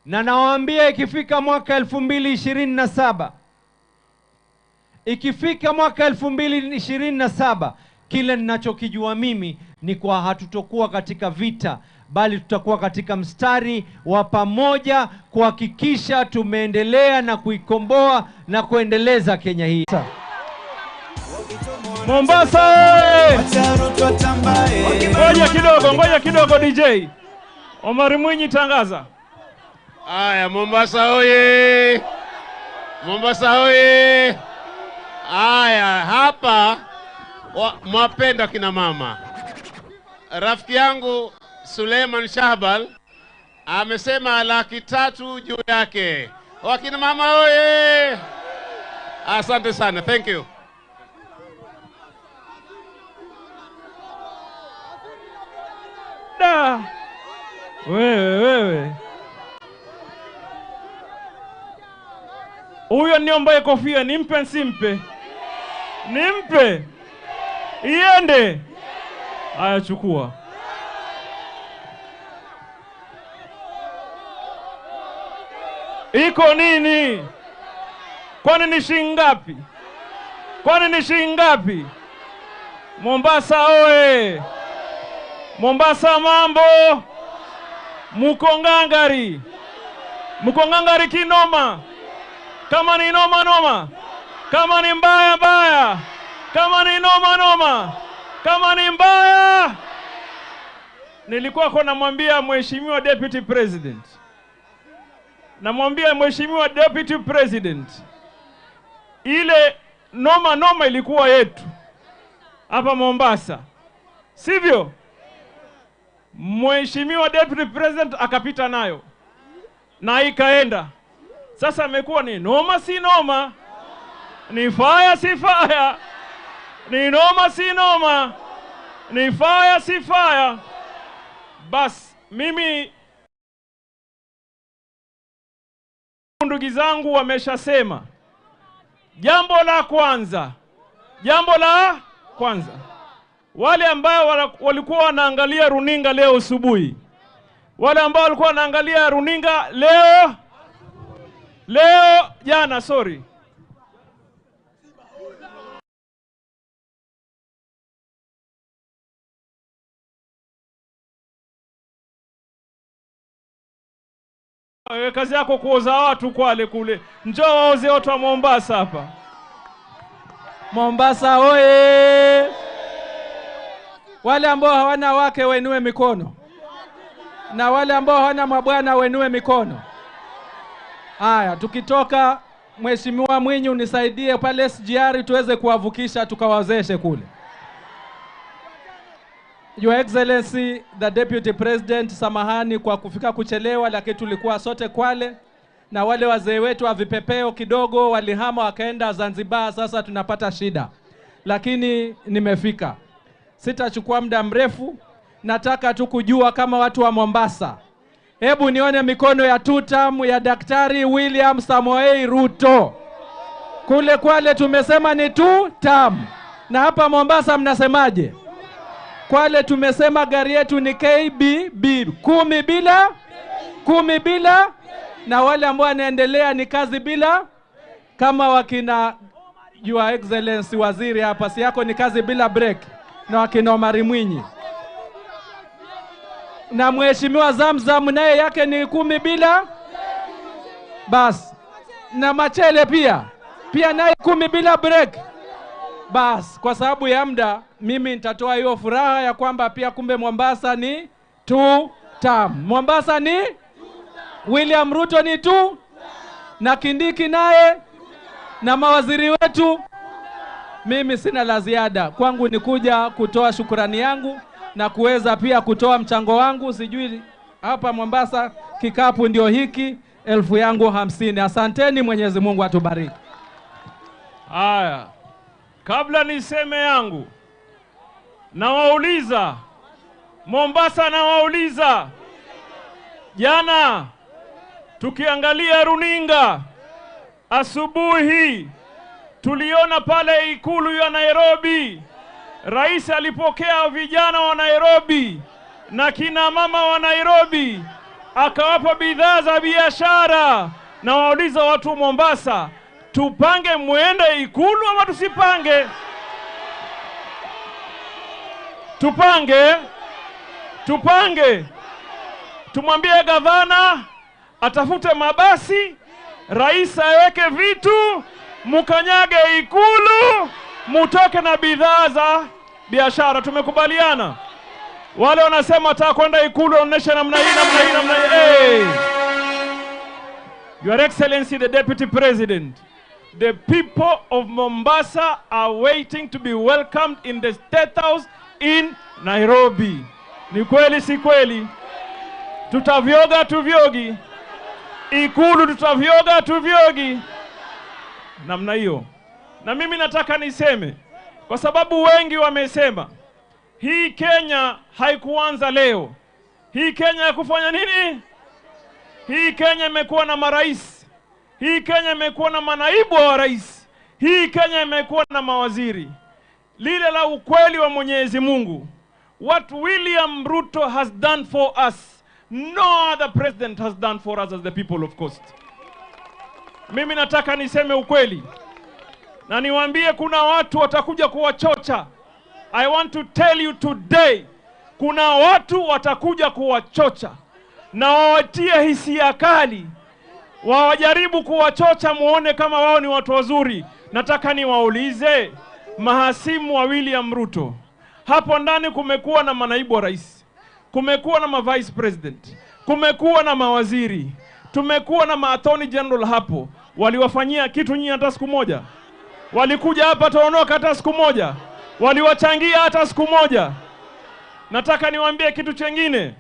Na nawaambia ikifika mwaka 2027, ikifika mwaka 2027, kile ninachokijua mimi ni kwa hatutokuwa katika vita, bali tutakuwa katika mstari wa pamoja kuhakikisha tumeendelea na kuikomboa na kuendeleza Kenya hii. Mombasa oye! Ngoja kidogo, ngoja kidogo DJ. Omar Mwinyi tangaza. Aya, Mombasa oye! Mombasa oye! Aya, hapa mwapenda kina mama. Rafiki yangu Suleiman Shahbal amesema 300,000 juu yake. Wakina mama oye! Asante sana, thank you. Da. Wewe wewe. Huyo niombaye kofia nimpe nsimpe? Nimpe. Iende. Haya, chukua. Iko nini? Kwani ni shilingi ngapi? Kwani ni shilingi ngapi? Mombasa oye! Mombasa mambo! Muko ngangari. Muko ngangari kinoma. Kama ni noma noma. Kama ni mbaya mbaya. Kama ni noma noma. Kama ni mbaya. Nilikuwa kwa namwambia Mheshimiwa Deputy President. Namwambia Mheshimiwa Deputy President, ile noma noma ilikuwa yetu hapa Mombasa, sivyo? Mheshimiwa Deputy President akapita nayo na ikaenda. Sasa imekuwa ni noma si noma, ni fire si fire, ni noma si noma, ni fire si fire. Bas mimi ndugu zangu wameshasema. Jambo la kwanza, jambo la kwanza, wale ambao walikuwa wanaangalia runinga leo asubuhi, wale ambao walikuwa wanaangalia runinga leo jana, sorry, kazi yako kuoza watu Kwale kule, njoo waoze watu wa Mombasa hapa. Mombasa oye! Wale ambao hawana wake wainue mikono, na wale ambao hawana mabwana wainue mikono. Haya, tukitoka Mheshimiwa Mwinyi unisaidie pale SGR tuweze kuwavukisha tukawazeshe kule. Your Excellency the Deputy President, samahani kwa kufika kuchelewa, lakini tulikuwa sote Kwale na wale wazee wetu wa vipepeo kidogo walihama wakaenda Zanzibar, sasa tunapata shida. Lakini nimefika. Sitachukua muda mrefu, nataka tu kujua kama watu wa Mombasa. Hebu nione mikono ya tutam ya Daktari William Samoei Ruto. Kule Kwale tumesema ni tutam. Na hapa Mombasa mnasemaje? Kwale tumesema gari yetu ni KBB 10 bila 10 bila, na wale ambao wanaendelea ni kazi bila, kama wakina Your Excellency waziri hapa, si yako ni kazi bila break, na wakina Omari Mwinyi na Mheshimiwa Zamzam naye yake ni 10 bila bas, na Machele pia naye 10 bila break. Bas, kwa sababu ya muda mimi nitatoa hiyo furaha ya kwamba pia kumbe Mombasa ni 2 term. Mombasa ni William Ruto ni 2, na Kindiki naye na mawaziri wetu. Mimi sina la ziada, kwangu ni kuja kutoa shukurani yangu na kuweza pia kutoa mchango wangu. Sijui hapa Mombasa kikapu ndio hiki, 50,000. Asanteni, Mwenyezi Mungu atubariki. Haya, kabla niseme yangu, nawauliza Mombasa, nawauliza, jana tukiangalia runinga asubuhi tuliona pale Ikulu ya Nairobi rais alipokea vijana wa Nairobi na kina mama wa Nairobi, akawapa bidhaa za biashara. Na wauliza watu Mombasa, tupange muende Ikulu ama tusipange? Tupange, tupange. Tumwambie gavana atafute mabasi, rais aweke vitu, mukanyage Ikulu. Mutoke na bidhaa za biashara. Tumekubaliana. Wale wanasema nataka kwenda Ikulu waoneshe namna hii, namna hii, namna hii. Hey! Your Excellency the Deputy President, the people of Mombasa are waiting to be welcomed in the State House in Nairobi. Ni kweli si kweli? Tutavyoga tuvyogi. Ikulu tutavyoga tuvyogi. Namna hiyo. Na mimi nataka niseme, kwa sababu wengi wamesema hii Kenya haikuanza leo. Hii Kenya ya kufanya nini? Hii Kenya imekuwa na marais. Hii Kenya imekuwa na manaibu wa rais. Hii Kenya imekuwa na mawaziri. Lile la ukweli wa Mwenyezi Mungu, what William Ruto has done for us, no other president has done for us as the people of Coast. Mimi nataka niseme ukweli. Na niwaambie kuna watu watakuja kuwachocha. I want to tell you today, kuna watu watakuja kuwachocha na wawatie hisia kali, wawajaribu kuwachocha muone kama wao ni watu wazuri. Nataka niwaulize mahasimu wa William Ruto, hapo ndani kumekuwa na manaibu wa rais, kumekuwa na ma vice president, kumekuwa na mawaziri, tumekuwa na ma attorney general hapo. Waliwafanyia kitu nyinyi hata siku moja? Walikuja hapa Tononoka hata siku moja? Waliwachangia hata siku moja? Nataka niwaambie kitu chengine.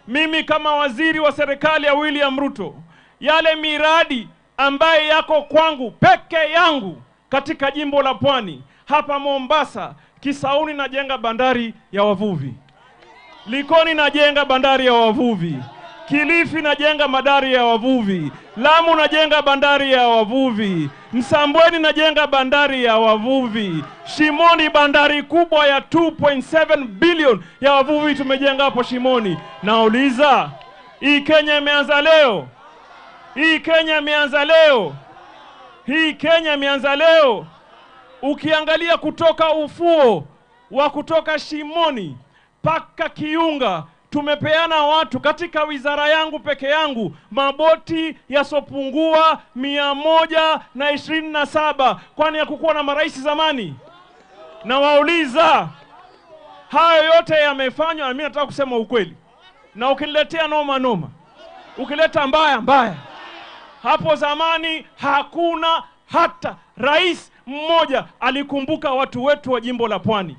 Mimi kama waziri wa serikali ya William Ruto, yale miradi ambaye yako kwangu peke yangu katika jimbo la Pwani, hapa Mombasa, Kisauni najenga bandari ya wavuvi, Likoni najenga bandari ya wavuvi, Kilifi najenga bandari ya wavuvi, Lamu najenga bandari ya wavuvi, Msambweni najenga bandari ya wavuvi, Shimoni bandari kubwa ya 2.7 billion ya wavuvi tumejenga hapo Shimoni. Nauliza, hii Kenya imeanza leo? Hii Kenya imeanza leo? Hii Kenya imeanza leo? Ukiangalia kutoka ufuo wa kutoka Shimoni paka Kiunga, tumepeana watu katika wizara yangu peke yangu maboti yasopungua 127. Kwani hakukuwa na marais zamani? Na wauliza, hayo yote yamefanywa. Mimi nataka kusema ukweli, na ukiniletea noma noma, ukileta mbaya mbaya. Hapo zamani hakuna hata rais mmoja alikumbuka watu wetu wa jimbo la Pwani.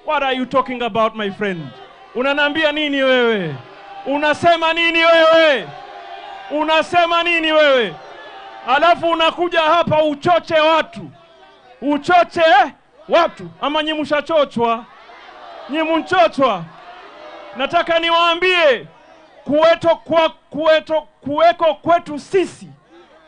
What are you talking about, my friend? Unaniambia nini wewe? Unasema nini wewe? Unasema nini wewe? Alafu unakuja hapa uchoche watu. Uchoche watu. Ama nyi mshachochwa? Nyi mchochwa? Nataka niwaambie, kuweko kwetu sisi,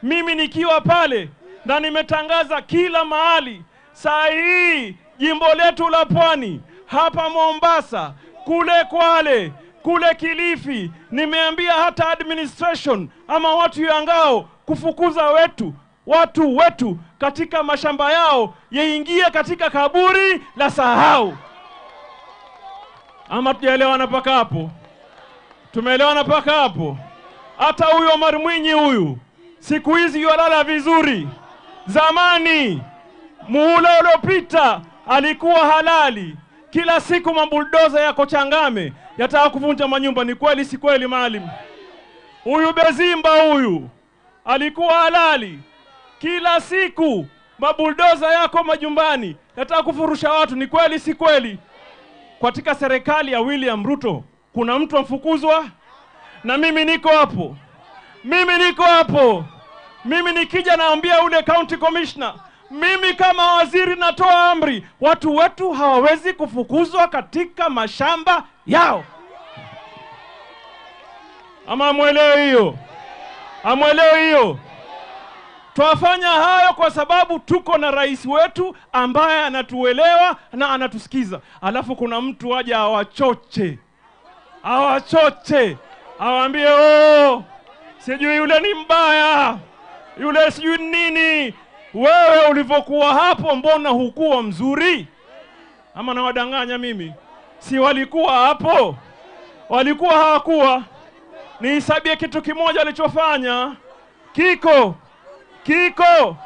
mimi nikiwa pale na nimetangaza kila mahali, saa hii jimbo letu la Pwani, hapa Mombasa, kule Kwale, kule Kilifi, nimeambia hata administration ama watu yangao kufukuza watu wetu katika mashamba yao, yaingie katika kaburi la sahau. Ama tujaelewana paka hapo? Tumeelewana paka hapo? Hata huyu Omar Mwinyi huyu siku hizi yalala vizuri. Zamani muhula uliopita alikuwa halali. Kila siku mabuldoza yako Changame yataka kuvunja manyumba. Ni kweli si kweli, maalim? Huyu Bezimba huyu alikuwa halali. Kila siku mabuldoza yako majumbani yataka kufurusha watu. Ni kweli si kweli? Katika serikali ya William Ruto kuna mtu amfukuzwa? Na mimi niko hapo. Mimi niko hapo. Mimi nikija naambia ule county commissioner, mimi kama waziri natoa amri, watu wetu hawawezi kufukuzwa katika mashamba yao. Ama amuelewe hiyo? Amuelewe hiyo? Twafanya hayo kwa sababu tuko na rais wetu ambaye anatuelewa na anatusikiza. Alafu kuna mtu aje awachoche. Awachoche. Awaambie, oh, sijui yule ni mbaya, yule sijui nini. Wewe ulivyokuwa hapo mbona hukuwa mzuri? Ama nawadanganya mimi? Si walikuwa hapo? Walikuwa hawakuwa? Nihesabie kitu kimoja alichofanya. Kiko. Kiko.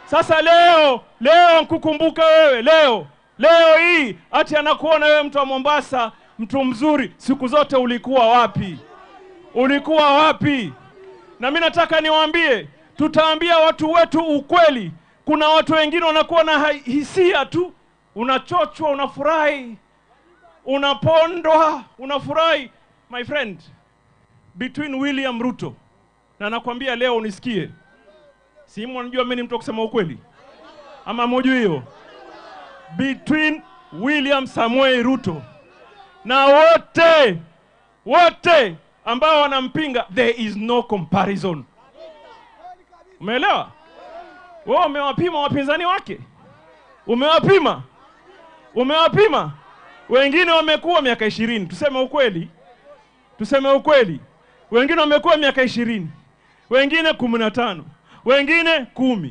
Sasa leo Leo nkukumbuka wewe, leo. Leo hii ati anakuona wewe mtu wa Mombasa, mtu mzuri. Siku zote ulikuwa wapi? Ulikuwa wapi? Na mimi nataka niwaambie, tutaambia watu wetu ukweli. Kuna watu wengine wanakuwa na hisia tu, unachochwa, unafurahi, unapondwa, unafurahi. My friend, between William Ruto, na nakwambia leo unisikie, si mnajua mimi ni mtu kusema ukweli ama mjui hiyo? Between William Samoei Ruto na wote ambao wanampinga, there is no comparison. Umeelewa? Wewe umewapima wapinzani wake? Umewapima? Umewapima? Wengine wamekuwa miaka 20, tuseme ukweli. Tuseme ukweli. Wengine wamekuwa miaka 20, wengine 15, wengine 10,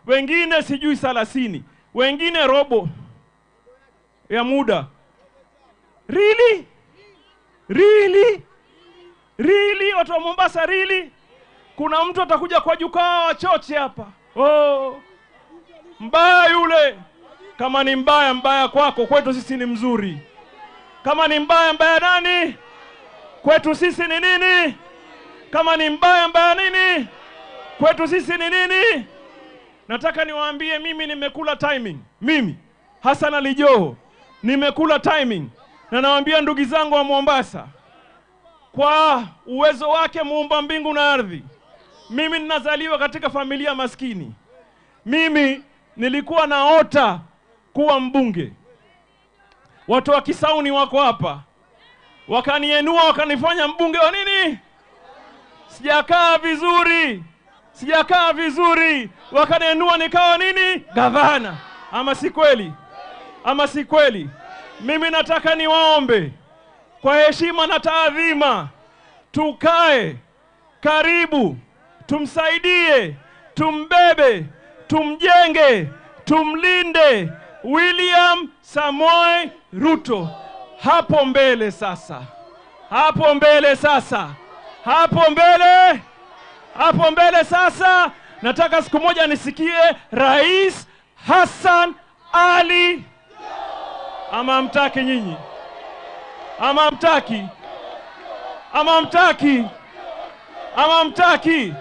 wengine sijui 30, wengine robo ya muda. Really? Really? Really? Watu wa Mombasa, really? Kuna mtu atakuja kwa jukwaa wachoche hapa. Oh, mbaya yule. Kama ni mbaya, mbaya kwako, kwetu sisi ni mzuri. Kama ni mbaya, mbaya nani? Kwetu sisi ni nini? Kama ni mbaya, mbaya nini? Kwetu sisi ni nini? Nataka niwaambie, mimi nimekula timing. Mimi Hassan Ali Joho nimekula timing. Na nawaambia ndugu zangu wa Mombasa, kwa uwezo wake muumba mbingu na ardhi, mimi ninazaliwa katika familia maskini. Mimi nilikuwa naota kuwa mbunge. Watu wa Kisauni wako hapa, wakanienua wakanifanya mbunge wa nini? Sijakaa vizuri, sijakaa vizuri, wakanienua nikawa nini? Gavana. Ama si kweli? Ama si kweli? Mimi nataka niwaombe kwa heshima na taadhima, tukae karibu, tumsaidie, tumbebe, tumjenge, tumlinde William Samoei Ruto. Hapo mbele sasa, hapo mbele sasa, hapo mbele, hapo mbele sasa. Nataka siku moja nisikie Rais Hassan Ali. Ama mtaki nyinyi? Ama mtaki? Ama mtaki? Ama mtaki?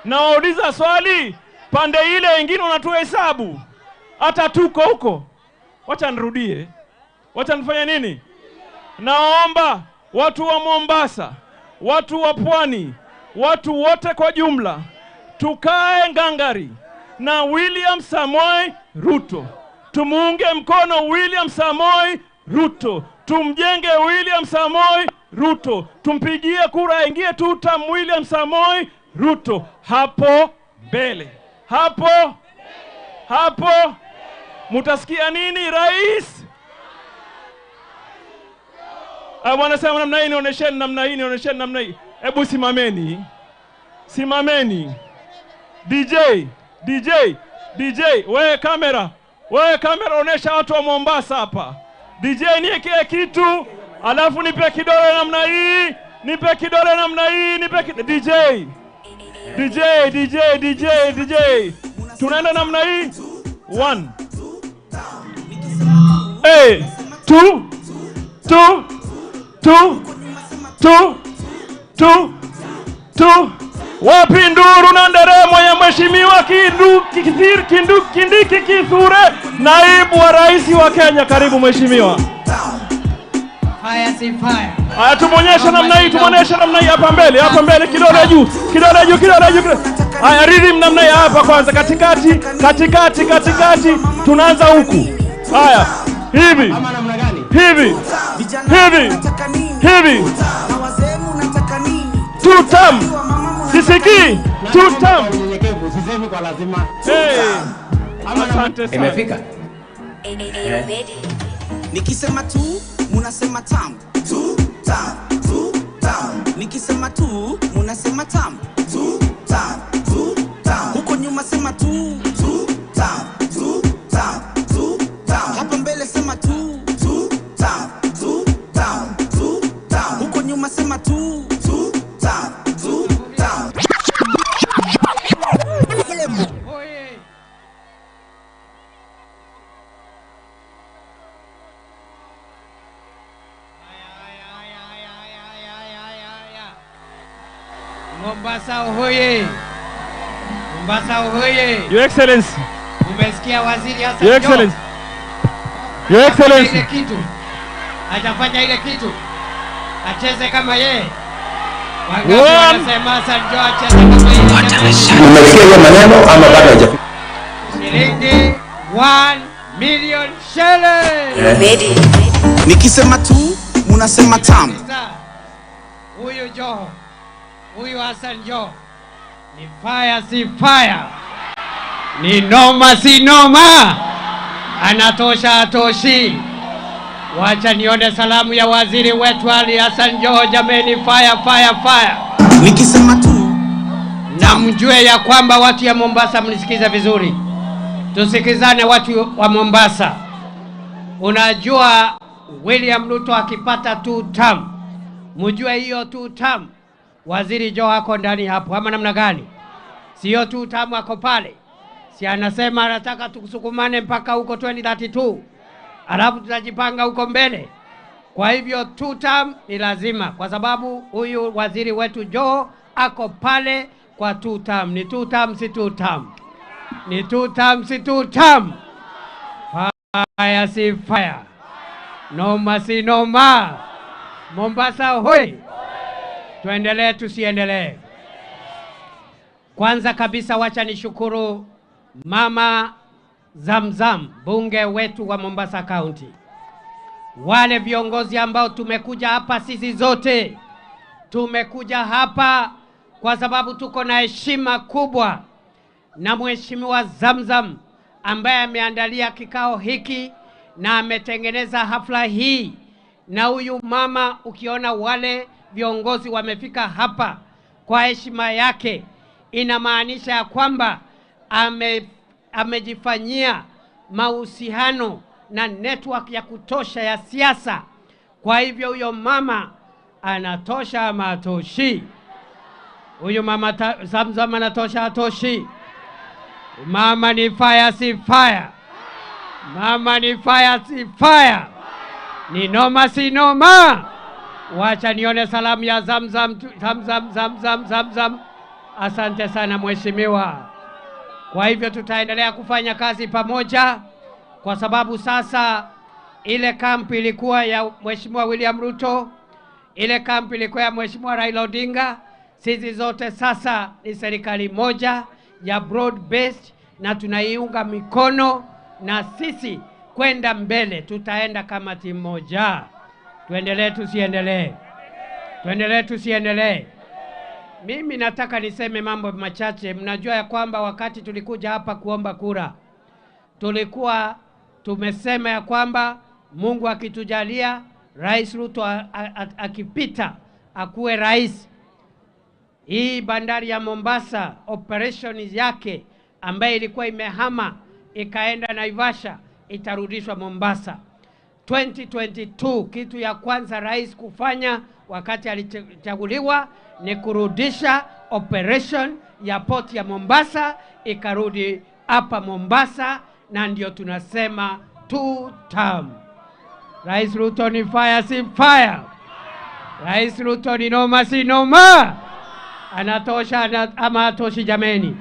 Nawauliza swali, pande ile wengine wanatuhesabu, hata tuko huko. Wacha nirudie, wacha nifanye nini? Naomba watu wa Mombasa, watu wa Pwani, watu wote kwa jumla, tukae ngangari na William Samoei Ruto. Tumuunge mkono William Samoei Ruto, tumjenge William Samoei Ruto, tumpigie kura aingie tutam William Samoei Ruto. Hapo mbele, hapo hapo mutasikia nini rais? Wanasema namna hii, nionyesheni namna hii, nionyesheni namna hii. Hebu simameni, simameni. DJ, DJ, DJ, wewe kamera, wewe kamera, onesha watu wa Mombasa hapa. DJ niwekee kitu, alafu nipe kidole namna hii, nipe kidole namna hii, nipe DJ. DJ, DJ, DJ, DJ. Tunaenda namna hii. 1 Hey, 2 2 2 2 2 2. Wapi nduru na nderemo ya Mheshimiwa Kindiki Kithure, naibu wa rais wa Kenya? Karibu mheshimiwa. Fire si fire. Haya, tumuonyeshe namna hii, tumuonyeshe namna hii hapa mbele, hapa mbele, kidole juu, kidole juu, kidole juu. Haya, rhythm namna hii hapa kwanza, katikati, katikati, katikati, tunaanza huku. Haya, hivi. Hivi. Hivi. Hivi. Two term. Sisiki. Two term. Sisemi kwa lazima. Hey. Asante sana. Imefika. Nikisema tu, munasema tam. Tu tam, tu tam. Nikisema tu, munasema tam. Tu tam, tu tam. Huko nyuma sema tu, tu tam, tu tam, tu tam. Hapa mbele sema tu, tu tam, tu tam, tu tam. Huko nyuma sema tu, tu tam, tu tam. Mombasa hoye! Mombasa hoye! Your Excellency. Umesikia Waziri Hassan Your Joho? Excellency. Your Excellency. Ile kitu. Atafanya ile kitu. Acheze kama yeye. Wangapi wanasema Hassan Joho acheze kama yeye? Umesikia hiyo maneno ama bado haijafika? Shilingi 1 million shillings. Nikisema tu munasema tamu. Huyu Joho, huyu Hassan Joho ni fire si fire, ni noma si noma, anatosha atoshi. Wacha nione salamu ya waziri wetu Ali Hassan Joho. Jameni, fire fire fire. Nikisema tu na mjue ya kwamba watu ya Mombasa, mnisikize vizuri, tusikizane watu wa Mombasa. Unajua William Ruto akipata 2 term, mjue hiyo 2 term Waziri Joho ako ndani hapo, ama namna gani? Sio 2 term ako pale, si anasema anataka tusukumane mpaka huko 2032, alafu tutajipanga huko mbele. Kwa hivyo 2 term ni lazima, kwa sababu huyu waziri wetu Joho ako pale kwa 2 term. Ni 2 term si 2 term, ni 2 term si 2 term. Fire si fire, noma si noma. Mombasa hoi! Tuendelee tusiendelee? Kwanza kabisa wacha nishukuru Mama Zamzam, bunge wetu wa Mombasa County. Wale viongozi ambao tumekuja hapa sisi zote, tumekuja hapa kwa sababu tuko na heshima kubwa na Mheshimiwa Zamzam ambaye ameandalia kikao hiki na ametengeneza hafla hii. Na huyu mama, ukiona wale viongozi wamefika hapa kwa heshima yake, inamaanisha ya kwamba amejifanyia mahusiano na network ya kutosha ya siasa. Kwa hivyo huyo mama anatosha ama hatoshi? Huyu mama Zamzam anatosha hatoshi? Mama ni fire si fire, mama ni fire si fire, ni noma si noma. Wacha nione salamu ya Zamzam, Zamzam, Zamzam, Zamzam. Asante sana mheshimiwa. Kwa hivyo tutaendelea kufanya kazi pamoja, kwa sababu sasa ile kampi ilikuwa ya Mheshimiwa William Ruto, ile kampi ilikuwa ya Mheshimiwa Raila Odinga. Sisi zote sasa ni serikali moja ya broad based, na tunaiunga mikono, na sisi kwenda mbele tutaenda kama timu moja. Tuendelee tusiendelee? Tuendelee tusiendelee? Mimi nataka niseme mambo machache. Mnajua ya kwamba wakati tulikuja hapa kuomba kura, tulikuwa tumesema ya kwamba Mungu akitujalia, Rais Ruto akipita akuwe rais, hii bandari ya Mombasa operation yake ambayo ilikuwa imehama ikaenda Naivasha itarudishwa Mombasa. 2022 kitu ya kwanza rais kufanya wakati alichaguliwa ni kurudisha operation ya port ya Mombasa ikarudi hapa Mombasa, na ndio tunasema 2 term. Rais Ruto ni fire si fire, Rais Ruto ni noma si noma. Anatosha ama hatoshi jameni?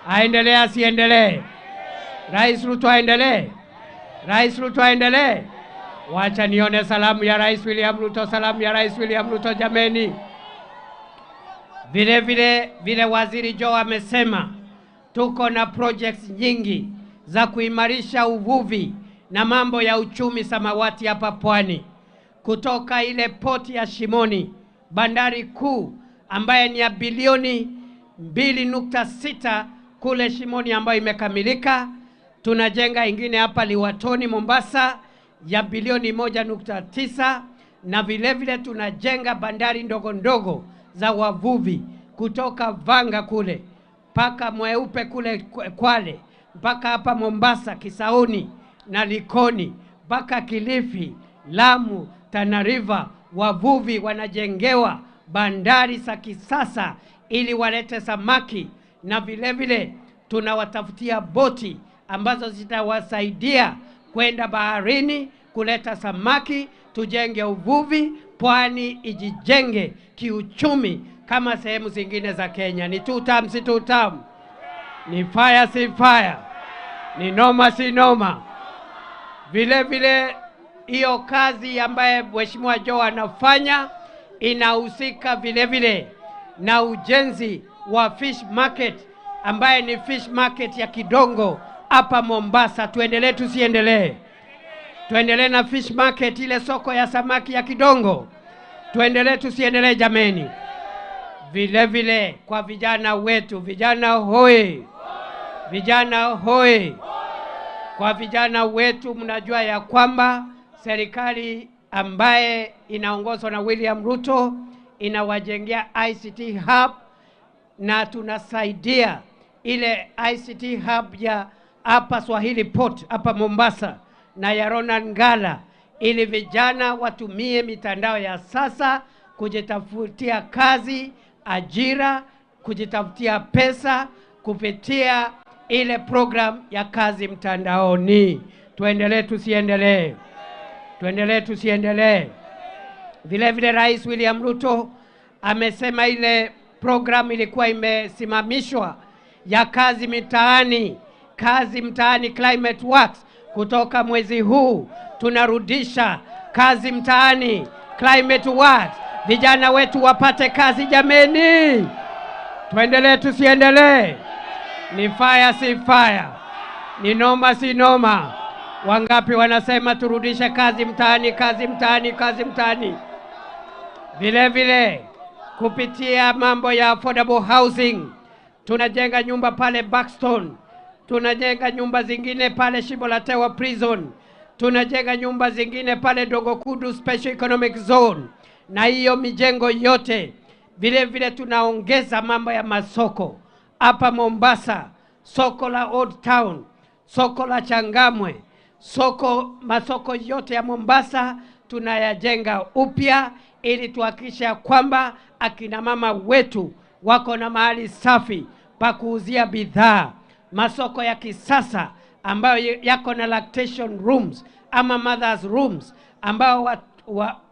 Aendelee asiendelee? Rais Ruto aendelee? Rais Ruto aendelee? Wacha nione salamu ya Rais William Ruto, salamu ya Rais William Ruto jameni. Vile vile vile Waziri Joho amesema tuko na projects nyingi za kuimarisha uvuvi na mambo ya uchumi samawati hapa pwani, kutoka ile poti ya Shimoni, bandari kuu ambaye ni ya bilioni 2.6 kule Shimoni ambayo imekamilika. Tunajenga ingine hapa Liwatoni Mombasa ya bilioni 1.9, na vile vile tunajenga bandari ndogo ndogo za wavuvi kutoka Vanga kule mpaka Mweupe kule Kwale mpaka hapa Mombasa Kisauni na Likoni mpaka Kilifi, Lamu, Tana River. Wavuvi wanajengewa bandari za kisasa ili walete samaki, na vile vile tunawatafutia boti ambazo zitawasaidia kwenda baharini kuleta samaki. Tujenge uvuvi, pwani ijijenge kiuchumi, kama sehemu zingine za Kenya. Ni two term, si two term? Ni fire, si fire? Ni noma, si noma? Vile vile hiyo kazi ambaye Mheshimiwa Joho anafanya inahusika vile vile na ujenzi wa fish market ambaye ni fish market ya Kidongo hapa Mombasa. Tuendelee tusiendelee? Tuendelee na fish market, ile soko ya samaki ya Kidongo. Tuendelee tusiendelee jameni? Vile vile kwa vijana wetu, vijana hoi, vijana hoi. Kwa vijana wetu, mnajua ya kwamba serikali ambaye inaongozwa na William Ruto inawajengea ICT hub, na tunasaidia ile ICT hub ya hapa Swahili Port hapa Mombasa na ya Ronald Ngala, ili vijana watumie mitandao ya sasa kujitafutia kazi, ajira, kujitafutia pesa kupitia ile program ya kazi mtandaoni. Tuendelee tusiendelee? Tuendelee tusiendelee? Vile vile Rais William Ruto amesema ile program ilikuwa imesimamishwa ya kazi mitaani, kazi mtaani Climate Works, kutoka mwezi huu tunarudisha kazi mtaani Climate Works, vijana wetu wapate kazi jameni. Tuendelee tusiendelee? Ni fire si fire? Ni noma si noma? Wangapi wanasema turudishe kazi mtaani, kazi mtaani, kazi mtaani? Vile vile kupitia mambo ya affordable housing tunajenga nyumba pale Buxton, tunajenga nyumba zingine pale Shimo la Tewa Prison, tunajenga nyumba zingine pale Dongokudu Special Economic Zone, na hiyo mijengo yote. Vile vile tunaongeza mambo ya masoko hapa Mombasa, soko la Old Town, soko la Changamwe, masoko yote ya Mombasa tunayajenga upya ili tuhakikishe kwamba akina mama wetu wako na mahali safi pa kuuzia bidhaa, masoko ya kisasa ambayo yako na lactation rooms ama mothers rooms, ambao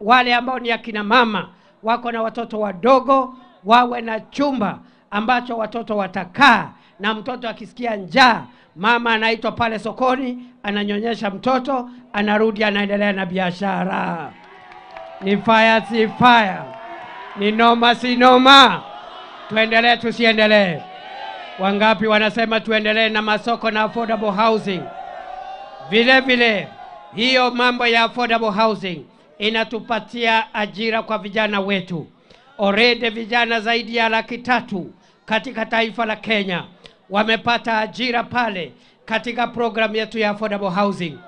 wale ambao ni akina mama wako na watoto wadogo wawe na chumba ambacho watoto watakaa, na mtoto akisikia njaa mama anaitwa pale sokoni, ananyonyesha mtoto, anarudi anaendelea na biashara. Ni fire si fire? Ni noma si noma? Tuendelee tusiendelee? Wangapi wanasema tuendelee na masoko na affordable housing? Vile vile hiyo mambo ya affordable housing inatupatia ajira kwa vijana wetu. Already vijana zaidi ya 300,000 katika taifa la Kenya wamepata ajira pale katika program yetu ya affordable housing.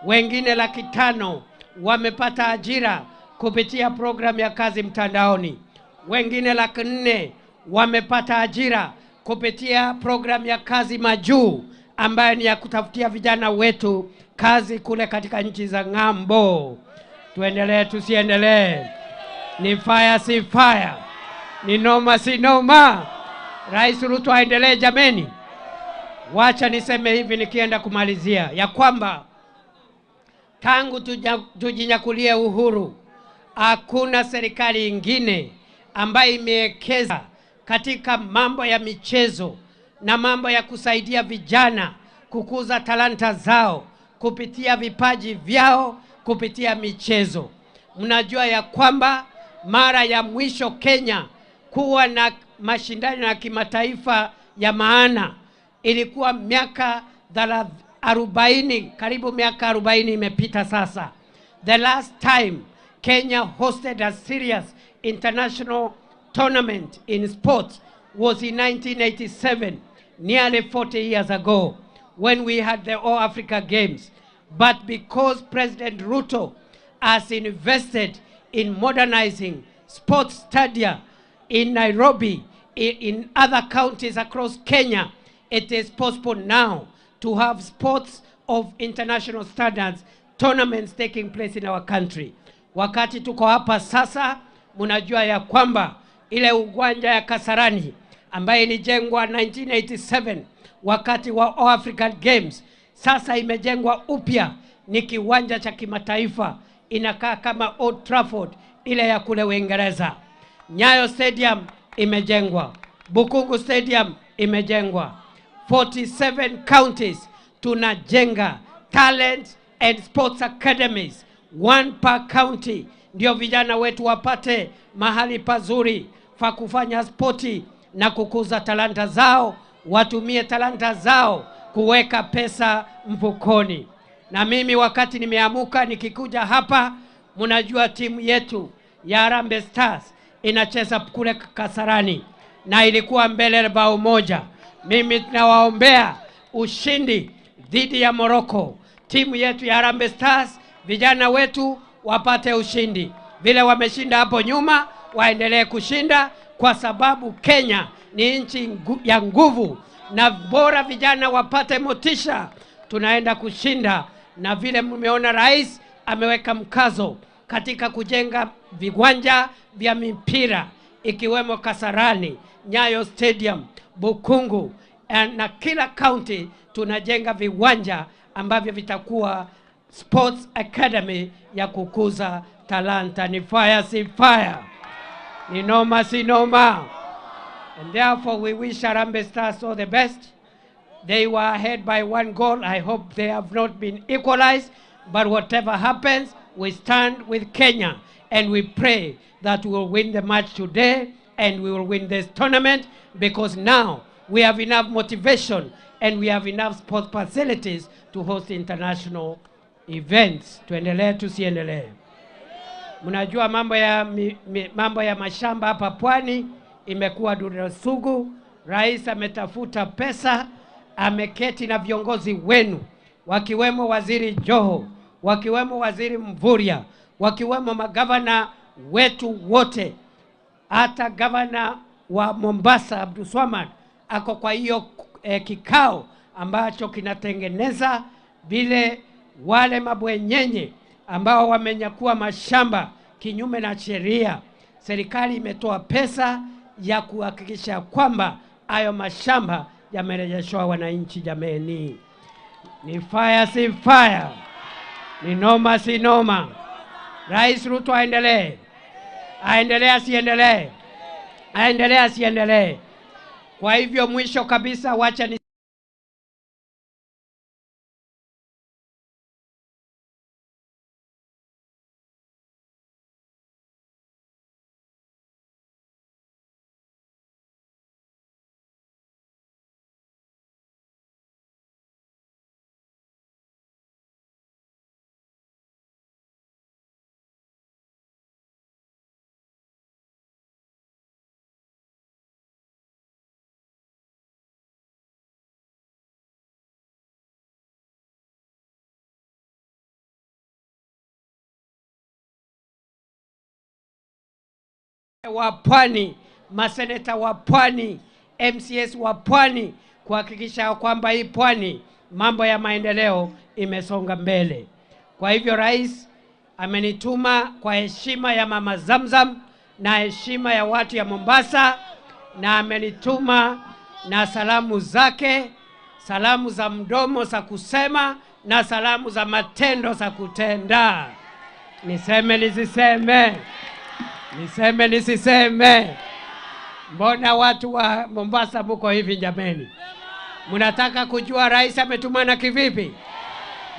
Wengine 500,000 wamepata ajira kupitia program ya kazi mtandaoni. Wengine 400,000 wamepata ajira kupitia program ya kazi majuu ambayo ni ya kutafutia vijana wetu kazi kule katika nchi za ng'ambo. Tuendelee tusiendelee? Ni fire si fire? Ni noma si noma? Rais Ruto aendelee jameni. Wacha niseme hivi nikienda kumalizia ya kwamba tangu tujinyakulie uhuru hakuna serikali ingine ambayo imewekeza katika mambo ya michezo na mambo ya kusaidia vijana kukuza talanta zao kupitia vipaji vyao kupitia michezo. Mnajua ya kwamba mara ya mwisho Kenya kuwa na mashindano ya kimataifa ya maana ilikuwa miaka 40, karibu miaka 40 imepita sasa. The last time Kenya hosted a serious international tournament in sports was in 1987, nearly 40 years ago, when we had the All Africa Games. But because President Ruto has invested in modernizing sports stadia in Nairobi, in other counties across Kenya, it is possible now to have sports of international standards, tournaments taking place in our country. Wakati tuko hapa sasa, mnajua ya kwamba ile uwanja ya Kasarani ambaye ilijengwa 1987 wakati wa All African Games, sasa imejengwa upya, ni kiwanja cha kimataifa, inakaa kama Old Trafford ile ya kule Uingereza. Nyayo Stadium imejengwa, Bukungu Stadium imejengwa. 47 counties tunajenga talent and sports academies, one per county, ndio vijana wetu wapate mahali pazuri pa kufanya spoti na kukuza talanta zao, watumie talanta zao kuweka pesa mfukoni. Na mimi wakati nimeamuka nikikuja hapa, mnajua timu yetu ya Harambee Stars inacheza kule Kasarani na ilikuwa mbele bao 1. Mimi tunawaombea ushindi dhidi ya Morocco. Timu yetu ya Harambee Stars, vijana wetu wapate ushindi. Vile wameshinda hapo nyuma, waendelee kushinda, kwa sababu Kenya ni nchi ya nguvu na bora vijana wapate motisha. Tunaenda kushinda, na vile mmeona rais ameweka mkazo katika kujenga viwanja vya mipira ikiwemo Kasarani, Nyayo Stadium, Bukungu, na kila county tunajenga viwanja ambavyo vitakuwa sports academy ya kukuza talanta. Ni fire si fire, ni noma si noma. And therefore we wish Harambee Stars all the best. They were ahead by 1 goal. I hope they have not been equalized. But whatever happens, we stand with Kenya and we pray that we will win the match today and we will win this tournament, because now we have enough motivation and we have enough sports facilities to host international events. Tuendelee tusiendelee? Mnajua mambo ya mashamba hapa pwani imekuwa duda sugu. Rais ametafuta pesa, ameketi na viongozi wenu wakiwemo Waziri Joho, wakiwemo Waziri Mvurya, wakiwemo magavana wetu wote. Hata gavana wa Mombasa Abdulswamad ako kwa hiyo kikao ambacho kinatengeneza vile wale mabwenyenye ambao wamenyakua mashamba kinyume na sheria. Serikali imetoa pesa ya kuhakikisha kwamba hayo mashamba yamerejeshwa wananchi. Jameni, ni fire si fire, ni noma si noma. Rais Ruto aendelee, aendelee asiendelee, aendelee asiendelee. Kwa hivyo mwisho kabisa, wacha ni wa pwani, maseneta wa pwani, MCS wa pwani, kuhakikisha kwamba hii pwani mambo ya maendeleo imesonga mbele. Kwa hivyo rais amenituma kwa heshima ya Mama Zamzam na heshima ya watu ya Mombasa, na amenituma na salamu zake, salamu za mdomo za kusema na salamu za matendo za kutenda. Niseme nisiseme? Niseme nisiseme? Mbona watu wa Mombasa muko hivi jameni? Mnataka kujua rais ametumana kivipi?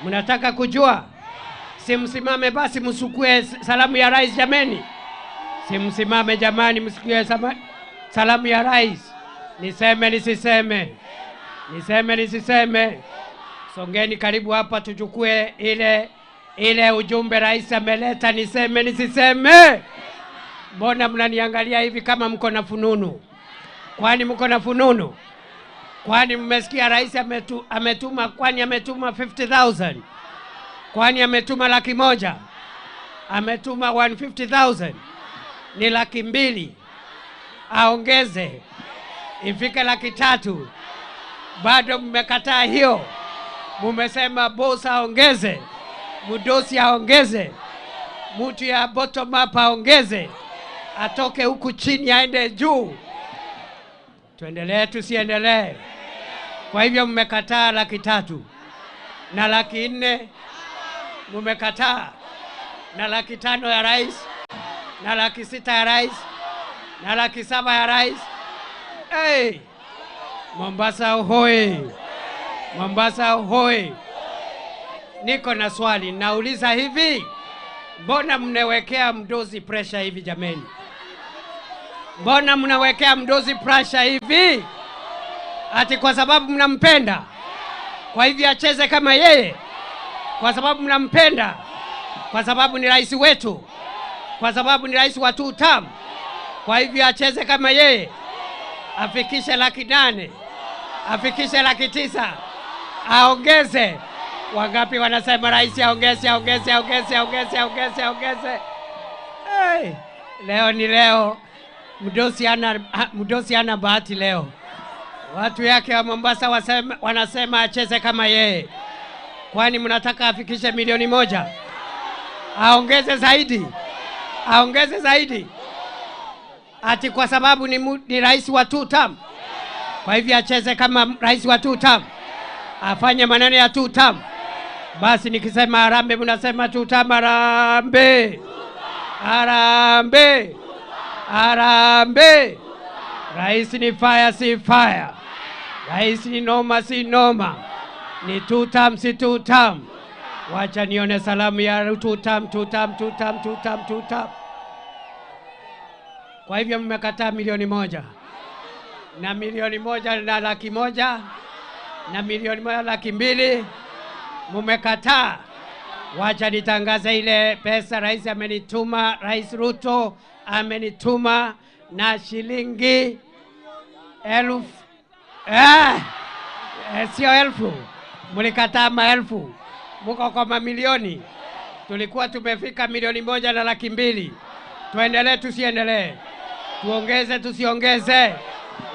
Mnataka kujua? Simsimame basi msukue salamu ya rais jameni. Simsimame jamani msukue salamu ya rais. Niseme nisiseme? Niseme nisiseme? Songeni karibu hapa tuchukue ile ujumbe rais ameleta. Niseme nisiseme? Mbona mnaniangalia hivi kama mko na fununu? Kwani mko na fununu? Kwani mmesikia rais ametuma, kwani ametuma 50,000? Kwani ametuma 100,000? Ametuma 150,000. Ni 200,000. Aongeze ifike 300,000. Bado mmekataa hiyo. Mmesema boss aongeze, mdosi aongeze, mtu ya bottom up aongeze, atoke huku chini aende juu. Tuendelee tusiendelee? Kwa hivyo mmekataa 300,000 na 400,000, mmekataa na 500,000 ya rais na 600,000 ya rais na 700,000 ya rais. Hey! Mombasa hoi! Mombasa hoi! Niko na swali, nauliza hivi, mbona mnawekea mdozi pressure hivi jameni? Mbona mnawekea mdozi pressure hivi? Ati kwa sababu mnampenda, kwa hivyo acheze kama yeye? Kwa sababu mnampenda, kwa sababu ni rais wetu, kwa sababu ni rais wa 2 term, kwa hivyo acheze kama yeye, afikishe 800,000, afikishe 900,000, aongeze. Wangapi wanasema rais aongeze, aongeze, aongeze, aongeze, aongeze, aongeze? Hey, leo ni leo. Mdosi ana bahati leo. Watu yake wa Mombasa wanasema acheze kama yeye. Kwani mnataka afikishe 1,000,000? Aongeze zaidi. Aongeze zaidi. Ati kwa sababu ni rais wa 2 term. Kwa hivyo acheze kama rais wa 2 term. Afanye maneno ya 2 term. Basi nikisema harambee mnasema 2 term. Harambee. Harambee. Harambee. Rais ni fire si fire. Rais ni noma si noma. Ni 2 term si 2 term. Wacha nione salamu ya 2 term, 2 term, 2 term, 2 term, 2 term. Kwa hivyo mmekataa 1,000,000. Na 1,100,000 na 1,200,000. Mmekataa. Wacha nitangaze ile pesa rais amenituma, Rais Ruto amenituma na shilingi 1,000. Sio 1,000. Mlikataa maelfu. Mko kwa mamilioni. Tulikuwa tumefika 1,200,000. Tuendelee tusiendelee? Tuongeze tusiongeze?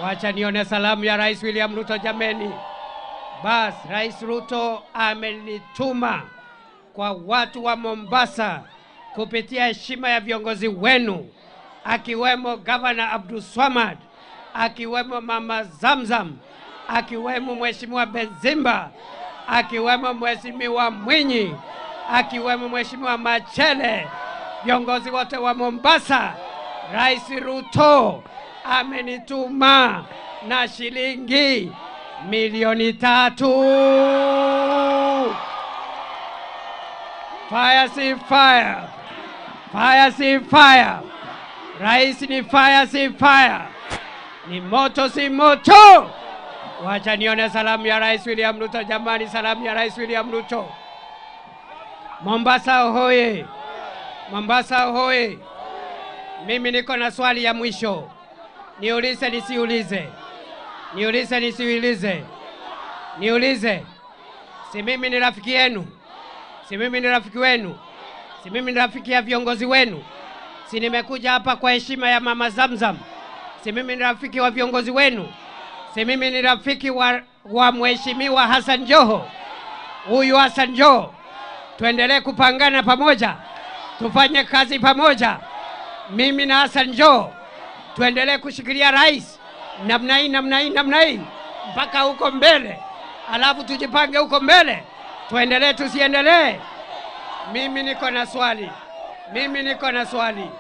Wacha nione salamu ya Rais William Ruto jameni. Bas, Rais Ruto amenituma kwa watu wa Mombasa kupitia heshima ya viongozi wenu, akiwemo Governor Abdulswamad, akiwemo Mama Zamzam, akiwemo Mheshimiwa Benzimba, akiwemo Mheshimiwa Mwinyi, akiwemo Mheshimiwa Machele, viongozi wote wa Mombasa. Rais Ruto amenituma na shilingi 3,000,000. Fire si fire. Fire si fire. Rais ni fire si fire. Ni moto si moto. Wacha nione salamu ya Rais William Ruto jamani, salamu ya Rais William Ruto. Mombasa hoye. Mombasa hoye. Mimi niko na swali ya mwisho. Niulize nisiulize? Niulize nisiulize? Niulize. Si mimi ni rafiki yenu? Si mimi ni rafiki wenu? Si mimi ni rafiki ya viongozi wenu? Si nimekuja hapa kwa heshima ya Mama Zamzam? Si mimi ni rafiki wa viongozi wenu? Si mimi ni rafiki wa Mheshimiwa Hassan Joho? Huyu Hassan Joho, tuendelee kupangana pamoja, tufanye kazi pamoja. Mimi na Hassan Joho tuendelee kushikilia rais namna hii, namna hii, namna hii mpaka huko mbele, alafu tujipange huko mbele. Tuendelee tusiendelee? Mimi niko na swali. Mimi niko na swali.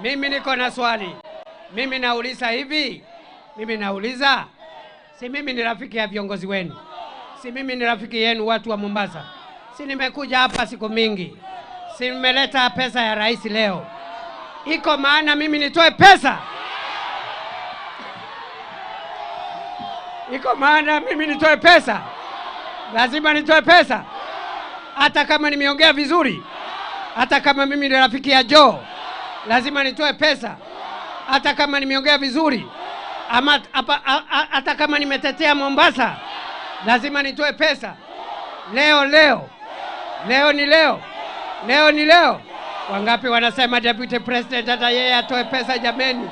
Mimi niko na swali. Mimi nauliza hivi. Mimi nauliza, si mimi ni rafiki ya viongozi wenu? Si mimi ni rafiki yenu watu wa Mombasa? Si nimekuja hapa siku mingi? Si nimeleta pesa ya rais leo? Iko maana mimi nitoe pesa? Iko maana mimi nitoe pesa? Lazima nitoe pesa? Hata kama nimeongea vizuri, hata kama mimi ni rafiki ya Joe, lazima nitoe pesa. Hata kama nimeongea vizuri, ama hata kama nimetetea Mombasa, lazima nitoe pesa. Leo leo. Leo ni leo. Leo ni leo. Wangapi wanasema Deputy President hata yeye atoe pesa jameni?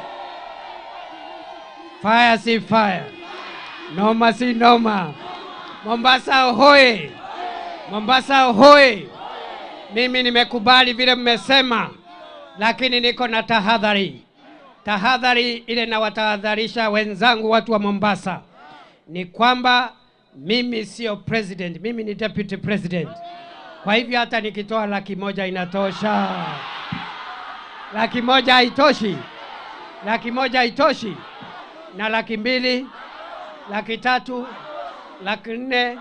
Fire si fire. Noma si noma. Mombasa hoye. Mombasa hoye. Mimi nimekubali vile mmesema, lakini niko na tahadhari. Tahadhari ile nawatahadharisha wenzangu watu wa Mombasa ni kwamba mimi sio president, mimi ni deputy president. Kwa hivyo hata nikitoa 100,000 inatosha. 100,000 haitoshi. 100,000 haitoshi? Na 200,000, 300,000, 400,000,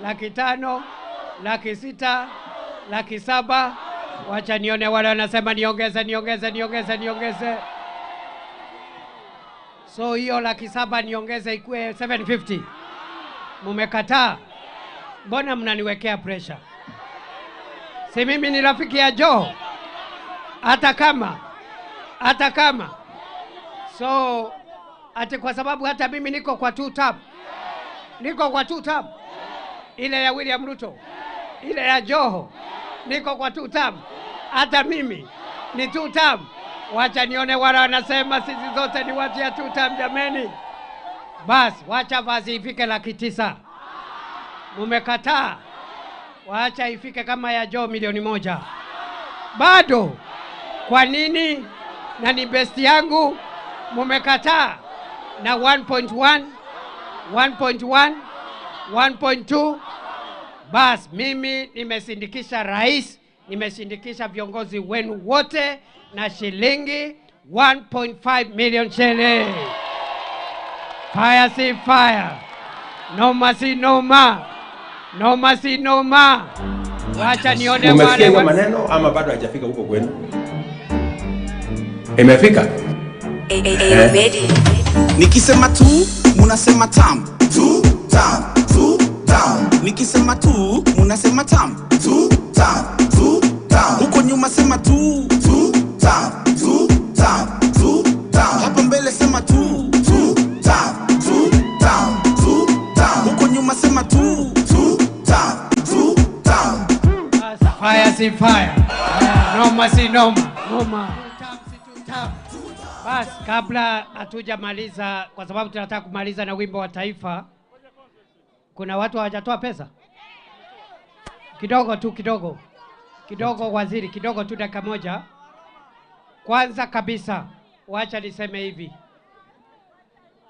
500,000, 600,000, 700,000. Wacha nione wale wanasema niongeze, niongeze, niongeze, niongeze. So hiyo 700,000 niongeze ikuwe 750. Mumekataa. Mbona mnaniwekea pressure? Si mimi ni rafiki ya Joho. Hata kama. So ati kwa sababu hata mimi niko kwa two term. Niko kwa two term. Ile ya William Ruto, ile ya Joho. Niko kwa two term. Hata mimi ni two term. Wacha nione wale wanasema sisi zote ni watu ya two term jameni. Bas, wacha vazi ifike 900,000. Mumekataa. Wacha ifike kama ya Joho 1,000,000. Bado. Kwa nini? Na ni best yangu. Mumekataa. Na 1.1, 1.1, 1.2. Bas, mimi nimesindikisha rais, nimesindikisha viongozi wenu wote na shilingi 1.5 million shillings. Fire si fire. Noma si noma. Noma si noma. Wacha nione wale. Umesikia hiyo maneno ama bado hajafika huko kwenu? Imefika? Nikisema tu, munasema tam. Tu, tam, tu, tam. Nikisema tu, munasema tam. Tu, tam, tu, tam. Huko nyuma sema tu, tu, tam, tu, tam, tu, tam. Hapo mbele sema tu, tu, tam, tu, tam, tu, tam. Huko nyuma sema tu, tu, tam, tu, tam. Fire si fire. Noma si noma. Noma. Bas, kabla hatujamaliza, kwa sababu tunataka kumaliza na wimbo wa taifa. Kuna watu hawajatoa pesa? Kidogo tu, kidogo. Kidogo waziri, kidogo tu dakika moja. Kwanza kabisa, wacha niseme hivi.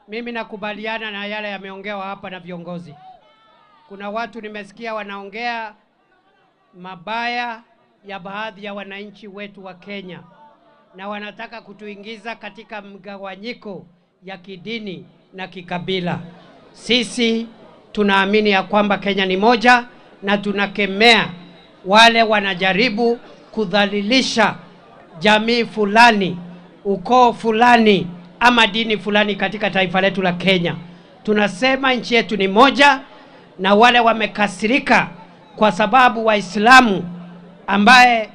Mimi nakubaliana na yale yameongewa hapa na viongozi. Kuna watu nimesikia wanaongea mabaya ya baadhi ya wananchi wetu wa Kenya, na wanataka kutuingiza katika mgawanyiko ya kidini na kikabila. Sisi tunaamini ya kwamba Kenya ni moja, na tunakemea wale wanajaribu kudhalilisha jamii fulani, ukoo fulani ama dini fulani katika taifa letu la Kenya. Tunasema nchi yetu ni moja, na wale wamekasirika kwa sababu Waislamu ambaye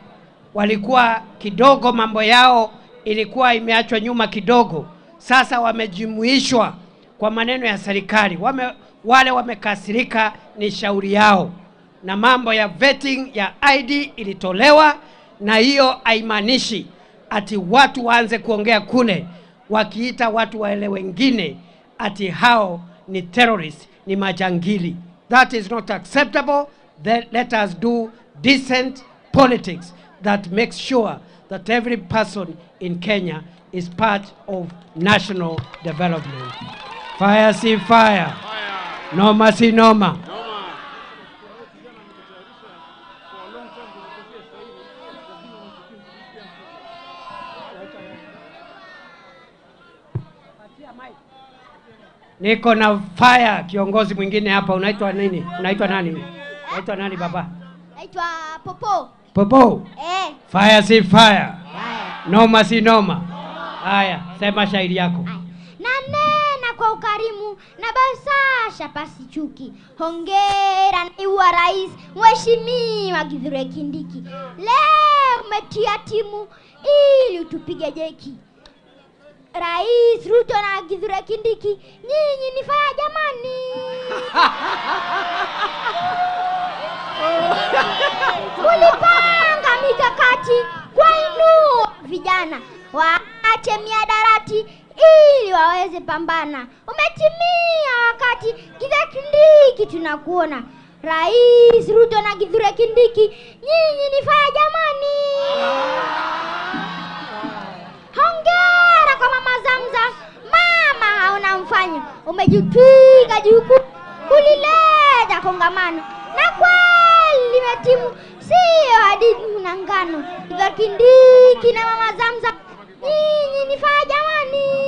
walikuwa kidogo mambo yao ilikuwa imeachwa nyuma kidogo, sasa wamejumuishwa kwa maneno ya serikali. Wale wamekasirika ni shauri yao. Na mambo ya vetting ya ID ilitolewa, na hiyo haimaanishi ati watu waanze kuongea kule wakiita watu wale wengine ati hao ni terrorists, ni majangili. That is not acceptable. Then let us do decent politics that makes sure that every person in Kenya is part of national development. Fire si fire. Noma si noma. Niko na fire kiongozi mwingine hapa. Unaitwa nini? Unaitwa nani? Unaitwa nani baba? Naitwa Popo. Popo? Eh. Fire si fire. Noma si noma. Haya, sema shairi yako. Nanena kwa ukarimu na basasha pasi chuki. Hongera naibu wa rais Mheshimiwa Kithure Kindiki. Leo umetia timu ili utupige jeki. Rais Ruto na Kithure Kindiki, nyinyi ni faya jamani. Mulipanga mikakati kuwainua vijana waache miadarati ili waweze pambana. Umetimia wakati Kithure Kindiki tunakuona. Rais Ruto na Kithure Kindiki, nyinyi ni faya jamani. Hongera kwa mama Zamzam, mama hauna mfano. Umejitwika jukumu kulileta kongamano, na kweli limetimu, sio hadithi na ngano. Kithure Kindiki na mama Zamzam, Nyinyi ni faa jamani.